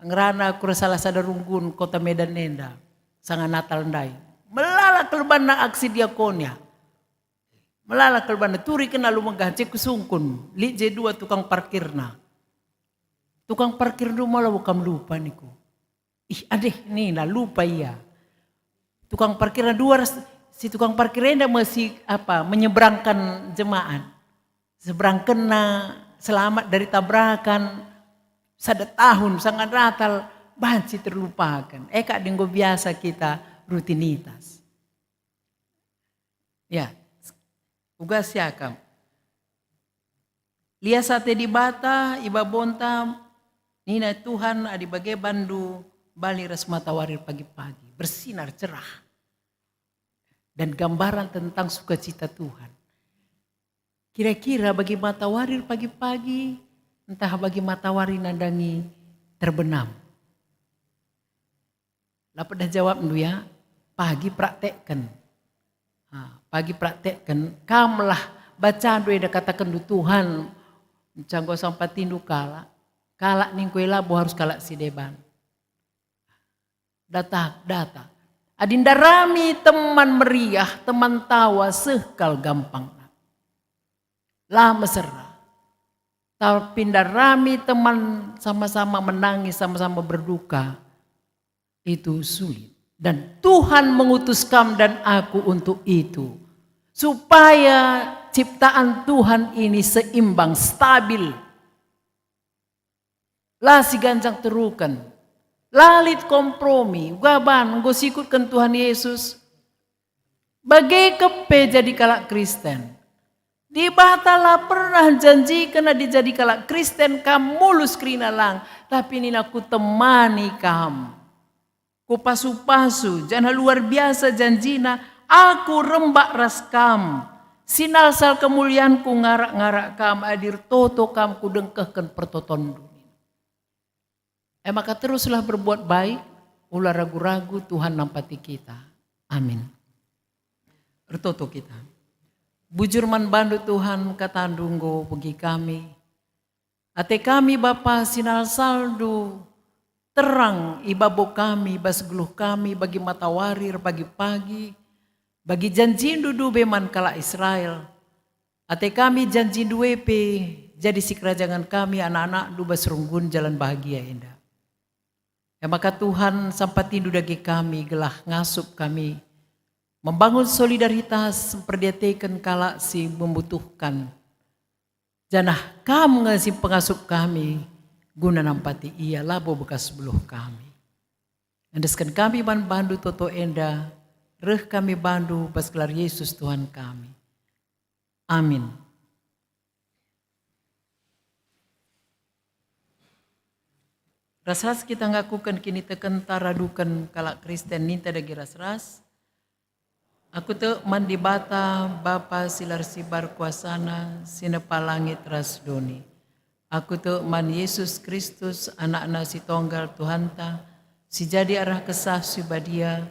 Ngerana aku ras salah sada runggun kota Medan enda, sanga Natal ndai. Melala kal banna aksi diakonia. Melala kal banna, turi kena alu megah, je kusungkun, lit je dua tukang parkirna. Tukang parkirndu mala kam lupa niku. Ih, adeh, nina lupa ia. Tukang parkirna dua ras, si tukang parkir enda me si apa, menyeberangkan jemaat. Seberangkenna selamat dari tabrakan, sada tahun sanga Natal, banci terlupaken. E kak enggo biasa kita rutinitas. Ya, uga siakap. Lias ate Dibata i babonta, nina Tuhan, adi bage bandu bali ras matawari pagi-pagi, bersinar cerah. Dan gambaran tentang sukacita Tuhan. Kira-kira bagi matawari pagi-pagi, ntah bagi matawari nandangi terbenam? La pedah jawabndu ya, pagi praktekken. Ha, pagi praktekken, kamlah bacandu enda katakenndu, "Tuhan, enggo sampatindu kalak, kalak ningku e labo harus kalak si deban." Data, data. Adi ndarami teman meriah, teman tawa, seh kal gampangna. La mesera. Tapi ndarami teman sama-sama menangis, sama-sama berduka, itu sulit. Dan Tuhan mengutus kam dan aku untuk itu, supaya ciptaan Tuhan ini seimbang, stabil. La siganjang teruken, la lit kompromi, uga ban enggo sikutken Tuhan Yesus. Bage kepe jadi kalak Kristen. Dibata la pernah janjiken adi jadi kalak Kristen kam mulus kerina, lang, tapi nina, "Kutemani kam, kupasu-pasu," janah luar biasa janjina, "Aku rembak ras kam, sinalsal kemulianku ngarak-ngarak kam, adi ertoto kam kudengkehken pertotonndu." E maka teruslah berbuat baik, ula ragu-ragu, Tuhan nampati kita. Amin. Ertoto kita. Bujur man bandu Tuhan, katandu enggo begi kami. Ate kami Bapa, sinalsalndu terang i babo kami, bas geluh kami, bagi matawari erpagi-pagi, bagi janjindu dube man kalak Israel. Ate kami janjindu e pe jadi sikerajangen kami anak-anakndu bas runggun jalan bahagia enda. E maka Tuhan, sampatindu dage kami gelah ngasup kami membangun solidaritas, mperdiateken kalak si membutuhkan. Janah Kam nge si pengasup kami guna nampati ia, labo bekas beluh kami. Endesken kami man bandu toto enda, reh kami bandu bas gelar Yesus Tuhan kami. Amin. Ras-ras kita ngakuken kinitekenta raduken kalak Kristen, ninta dage ras-ras. Aku tek man Dibata, Bapa si la ersibar kuasana, si nepa langit ras doni. Aku tek man Yesus Kristus, Anakna si tonggal Tuhanta, Si jadi arah Kesah Si Badia,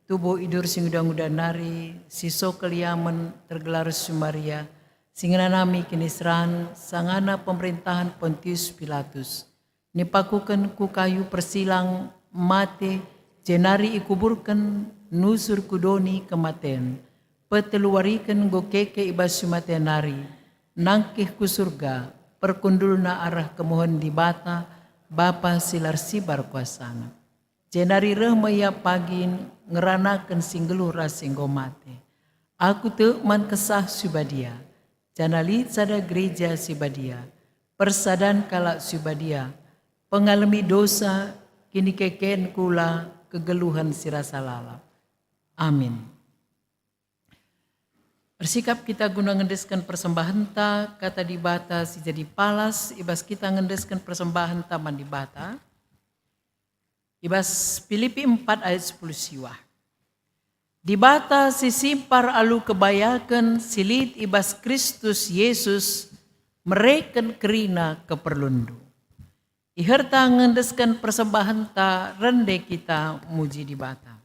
tubuh idur si nguda-nguda nari, si so keliamen tergelar si Maria, si ngenanami kiniseran sangana pemerintahan Pontius Pilatus. Nipakuken ku kayu persilang, mate, jenari ikuburken, nusur ku doni kematen, peteluwariken enggo keke i bas si mate nari, nangkih ku Surga, perkundulna arah kemuhen Dibata, Bapa si la ersibar kuasaNa. Jenari reh me Ia pagi ngeranaken si nggeluh ras si enggo mate. Aku tek man Kesah Si Badia, janah lit sada gereja si badia, persadan kalak si badia, pengalemi dosa, kinikeken kula, kegeluhen si rasa lalap. Amin. Ersikap kita guna ngendesken persembahenta, Kata Dibata si jadi palas i bas kita ngendesken persembahenta man Dibata. I bas Pilipi empat ayat sepuluh siwah. Dibata si simpar alu kebayaken si lit i bas Kristus Jesus mereken kerina keperlunndu. Iherta ngendesken persembahenta rende kita muji Dibata.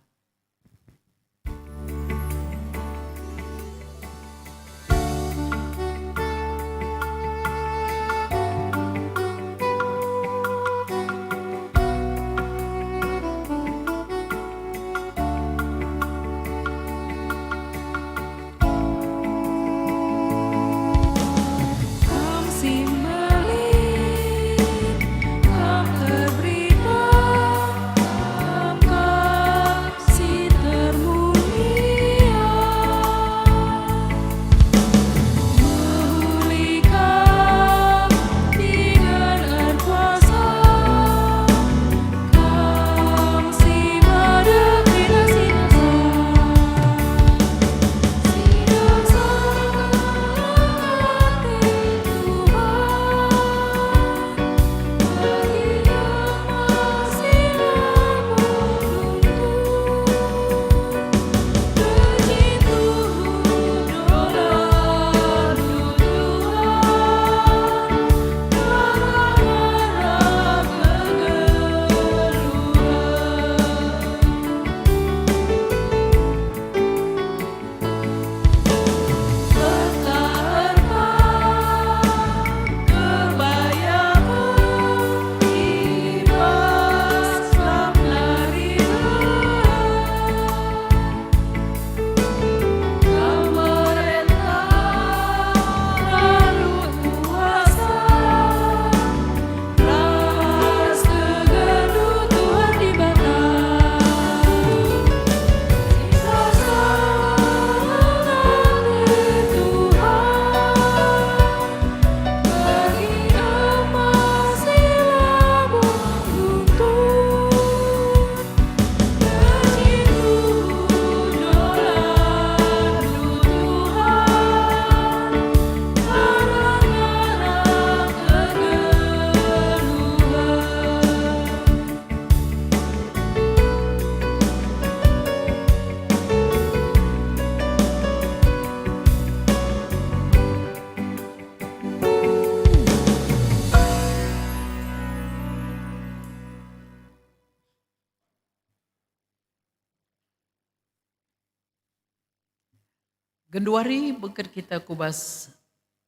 Genduari bengket kita ku bas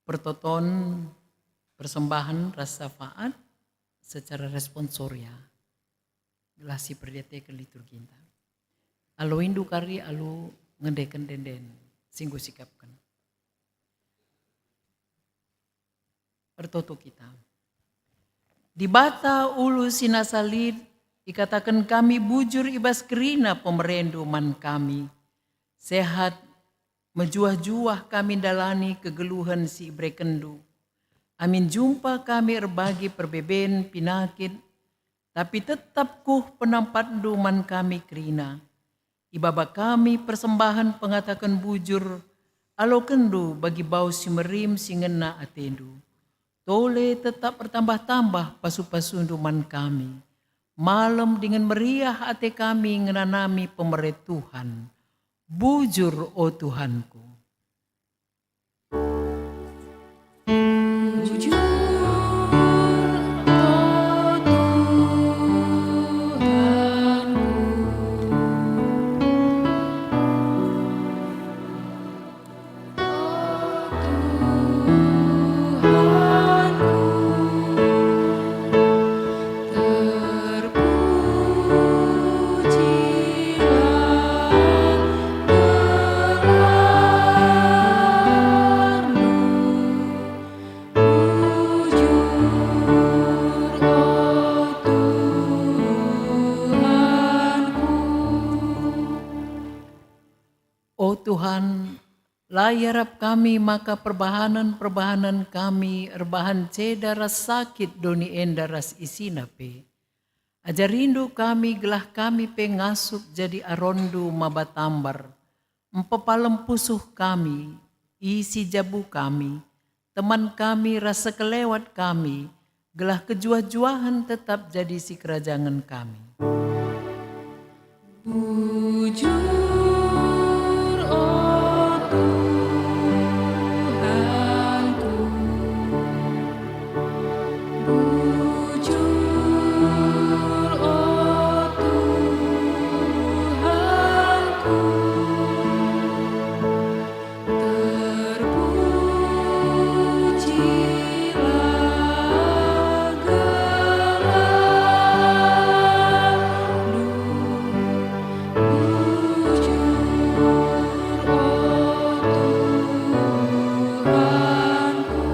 pertoton persembahen ras syafaat secara responsoria. Gelah si perdiateken liturginta. Aloindu kari alu ngendeken ende-enden si enggo sikapken. Ertoto kita. Dibata ulu si nasa lit, ikataken kami bujur i bas kerina pemerendu man kami. Sehat, mejuah-juah kami ndalani kegeluhen si iberekenndu. Amin jumpa kami erbagi perbeben, pinakit, tapi tetap kuh penampatndu man kami kerina. Ibaba kami persembahen pengataken bujur, alokenndu bagi bau si merim si ngena atendu. Tole tetap ertambah-tambah pasu-pasundu man kami. Malem dingen meriah ate kami ngenanami pemere Tuhan. Bujur, o Tuhanku. Bujur, o Tuhan, O Tuhan, la iarap kami maka perbahanen-perbahanen kami erbahan ceda ras sakit doni enda ras isina pe. Ajarindu kami gelah kami pe ngasup jadi aronNdu maba tambar, mpepalem pusuh kami, isi jabu kami, teman kami ras sekelewat kami, gelah kejuah-juahen tetap jadi sikerajangen kami. Bujur, o Tuhanku, bujur, o Tuhanku. Terpujilah gelarNdu, bujur, o Tuhanku.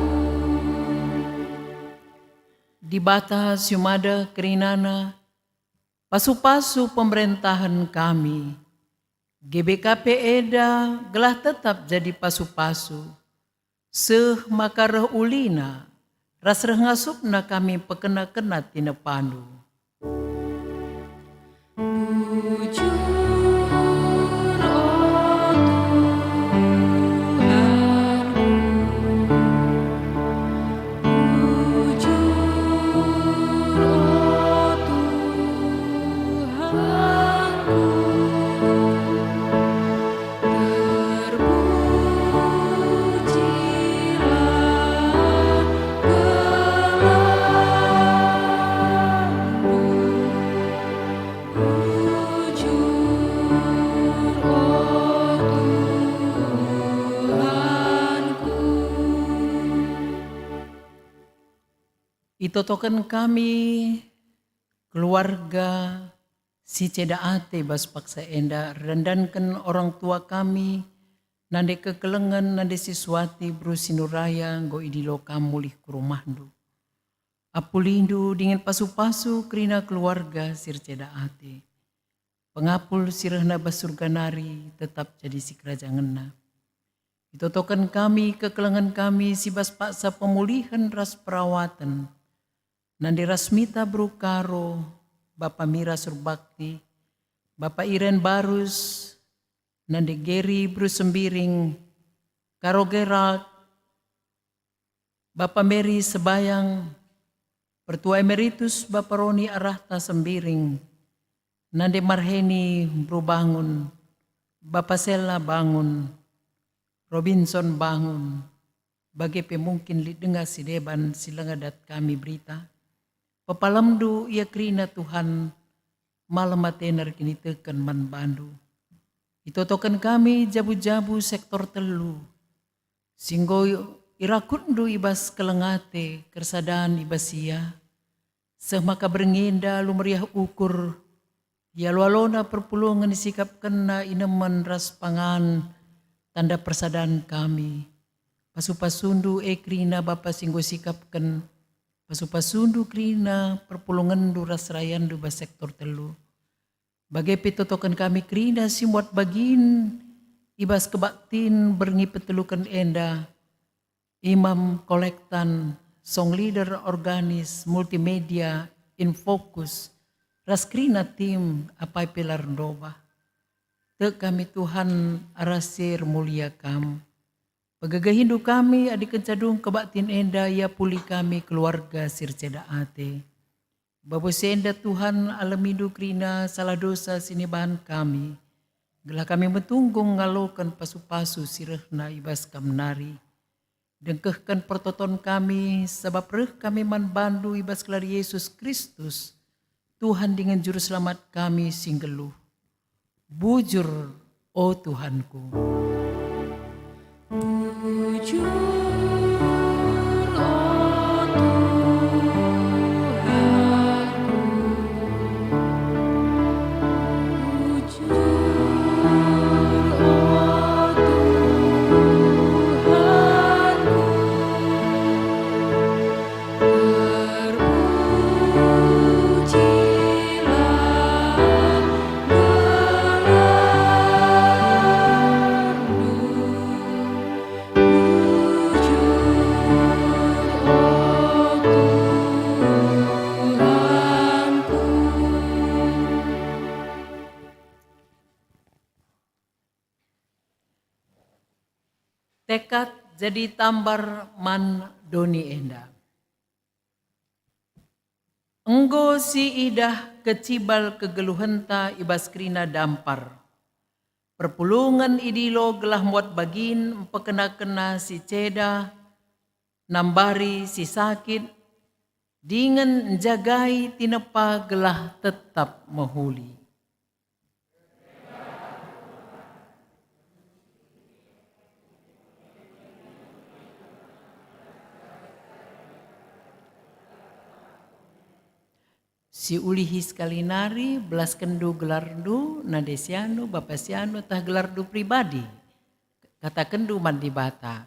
Dibata si mada kerinana, pasu-pasu pemerentahen kami, G B K P enda gelah tetap jadi pasu-pasu, seh maka reh ulina ras reh ngasupna kami pekena-kena tinepaNdu. Bujur, o Tuhanku, bujur, o Tuhanku. Terpujilah gelarNdu, bujur, o Tuhanku. Itotoken kami keluarga si ceda ate bas paksa enda, erdandanken orang tua kami, nande kekelengen, nande si suati, beru si nuraya, enggo idilo kam mulih ku rumahndu. Apulindu dingen pasu-pasu kerina keluarga si erceda ate. Pengapul si rehna bas Surga nari tetap jadi sikerajangenna. Itotoken kami kekelengen kami si bas paksa pemulihen ras perawaten. Nande Rasmita beru Karo, Bapa Mira Surbakti, Bapa Iren Barus, nande Geri beru Sembiring, Karo Gerald, Bapa Meri Sebayang, Pertua Emeritus Bapa Roni arahta Sembiring, nande Marheni beru Bangun, Bapa Sella Bangun, Robinson Bangun, bage pe mungkin lit denga si deban si langa dat kami berita. Pepalemndu ia kerina Tuhan, malem atena erkiniteken man bandu. Itotoken kami jabu-jabu sektor telu, si enggo irakutndu i bas keleng ate kersadan i bas ia, seh maka berngi enda alu meriah ukur, ialo-alona perpulungen isikapkenna inemen ras pangan tanda persadan kami. Pasu-pasundu e kerina Bapa si enggo isikapken, pasu-pasundu kerina perpulungenndu ras serayanndu bas sektor telu. Bage pe itotoken kami kerina si muat bagin i bas kebaktin berngi peteluken enda, imam kolektan, song leader, organis, multimedia, infokus, ras kerina tim apai pe la erndobah. Tek kami Tuhan, arah si ermulia Kam. Pegegehindu kami adi kenca dung kebaktin enda iapuli kami keluarga si erceda ate. Babo si enda Tuhan, alemindu kerina salah dosa si nibahan kami, gelah kami metunggung ngaloken pasu-pasu si rehna i bas Kam nari. Dengkehken pertoton kami, sabap reh kami man bandu i bas gelar Yesus Kristus, Tuhan dingen Juru Selamat kami si nggeluh. Bujur, o Tuhanku. Bujur, o Tuhanku. Bujur, o Tuhanku. Terpujilah gelar Tekat jadi tambar man doni enda. Enggo siidah kecibal kegeluhenta i bas kerina dampar. Perpulungen idilo gelah muat bagin mpekena-kena si ceda, nambari si sakit, dingen njagai tinepa gelah tetap mehuli. Si ulihi sekali nari, belaskenndu gelarndu, nande sianu, bapa sianu, tah gelarndu pribadi. Katakenndu man Dibata.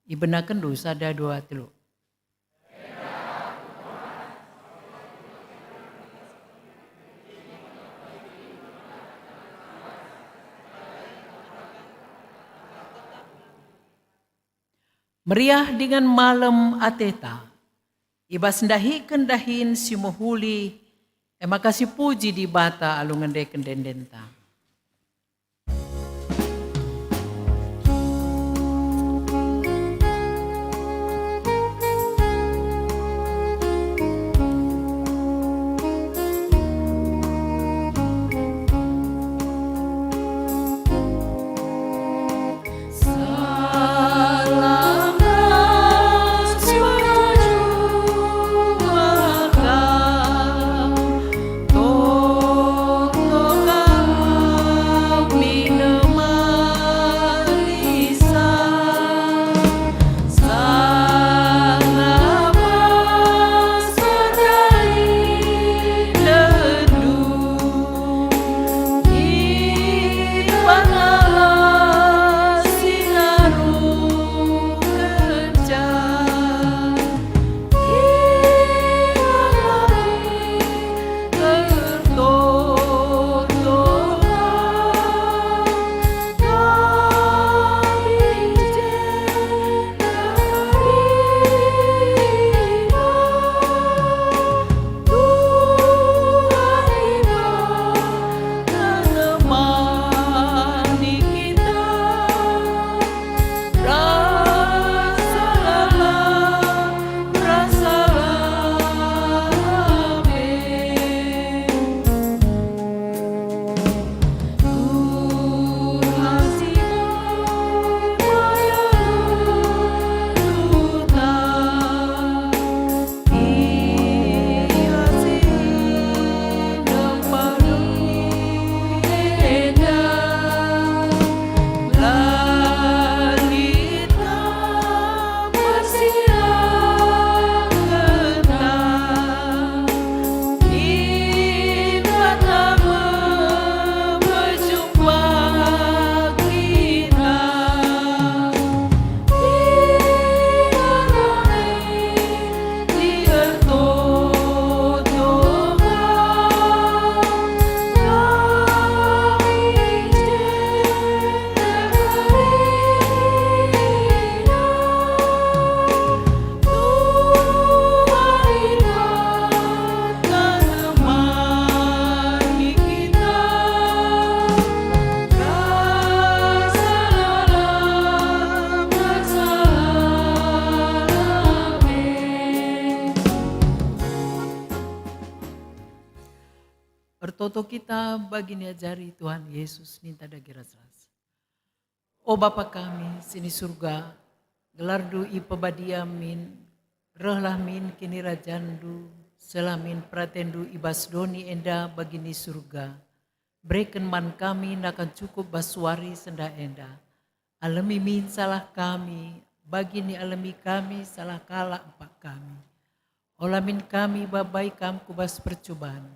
Ibenakenndu sada, dua, telu. Meriah dingen malem ateta, i bas ndahiken dahin si mehuli, e maka sipuji Dibata alu ngendeken ende-endenta. Ertoto kita bagi niajari Tuhan Yesus ninta dage ras-ras. O Bapa kami si ni Surga, gelarNdu ipebadia min, rehlah min kinirajanNdu, sehlah min peratenNdu i bas doni enda bagi ni Surga. Bereken man kami nakan cukup bas wari sendah enda. Alemi min salah kami, bagi ni alemi kami salah kalak empak kami. Ola min kami babai Kam ku bas percuban,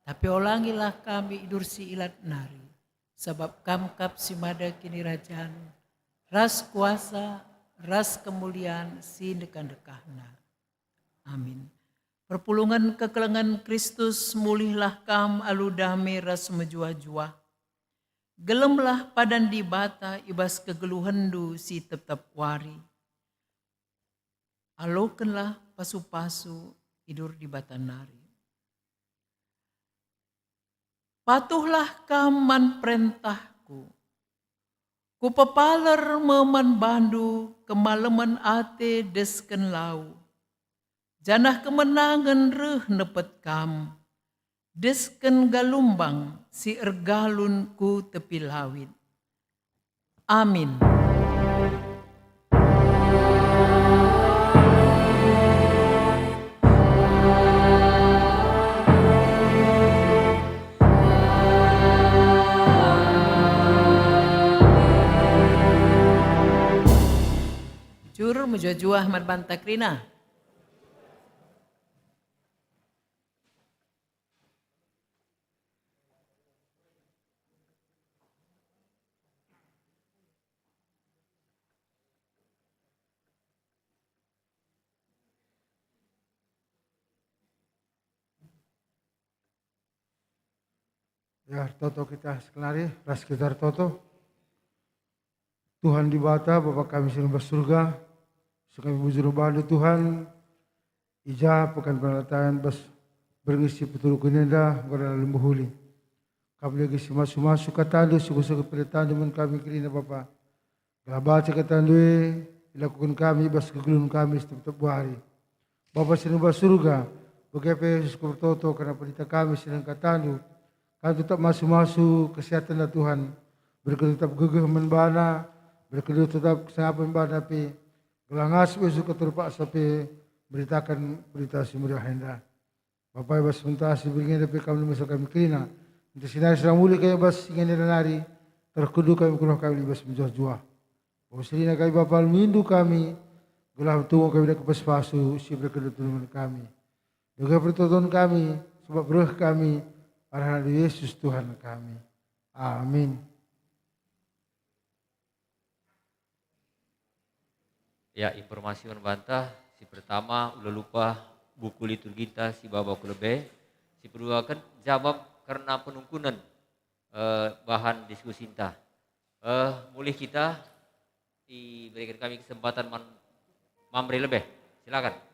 tapi olangilah kami idur si ilat nari, sabap Kam kap si mada kinirajan, ras kuasa, ras kemulian si ndekah-ndekahna. Amin. Perpulungen kekelengen Kristus, mulihlah kam alu dame ras mejuah-juah. Gelemlah padan Dibata i bas kegeluhenndu si tep-tep wari. Alokenlah pasu-pasu idur Dibata nari. Patuhlah kam man perentahku. Kupepaler me man bandu kemalemen ate desken lau, janah kemenangen reh nepet kam, desken galumbang si ergalun ku tepi lawit. Amin. Jur mejuah-juah man banta kerina. Ya, ertoto kita sekenari, ras kita ertoto. Tuhan Dibata, Bapa kami si lit bas Surga, si kami bujur man bandu, Tuhan, i ja pe kam penalatan bas berngi si peturuk enda, enggo lalem mehuli. Kam dage si masu-masu katandu, si kusungkun penetandu man kami kerina, Bapa. Gelah baca katandu e ilakuken kami bas kegeluhen kami tep-tep wari. Bapa si lit bas Surga, bage pe Jesus ku pertoto kerna pendita kami si ndenga katandu. Kam tetap masu-masu kesehatenna, Tuhan. Beriken tetap gegeh man bana, beriken tetap kesahapen bana pe, gelah ngasup Jesus ku atur paksa pe meritaken Berita Si Meriah enda. Bapa, i bas pentas si berngi enda pe kam nembesa kami kerina. Ntah si nari seh mulih kami bas ingan enda nari, terkudu kami ku rumah kami i bas mejuah-juah. Bapa, serina kami Bapa, alu nindu kami, gelah tunggung kami dapat pasu-pasu si iberekenNdu man kami. Dage pertoton kami, sabap reh kami, arah Yesus Tuhan kami. Amin. Ya, informasi man banta, si pertama, ula lupa buku liturginta si baba ku lebe, si peduaken, jabap kerna penungkunen, eh, bahan diskusinta. Eh, mulih kita, ibereken kami kesempatan man Mamre lebe. Silakan.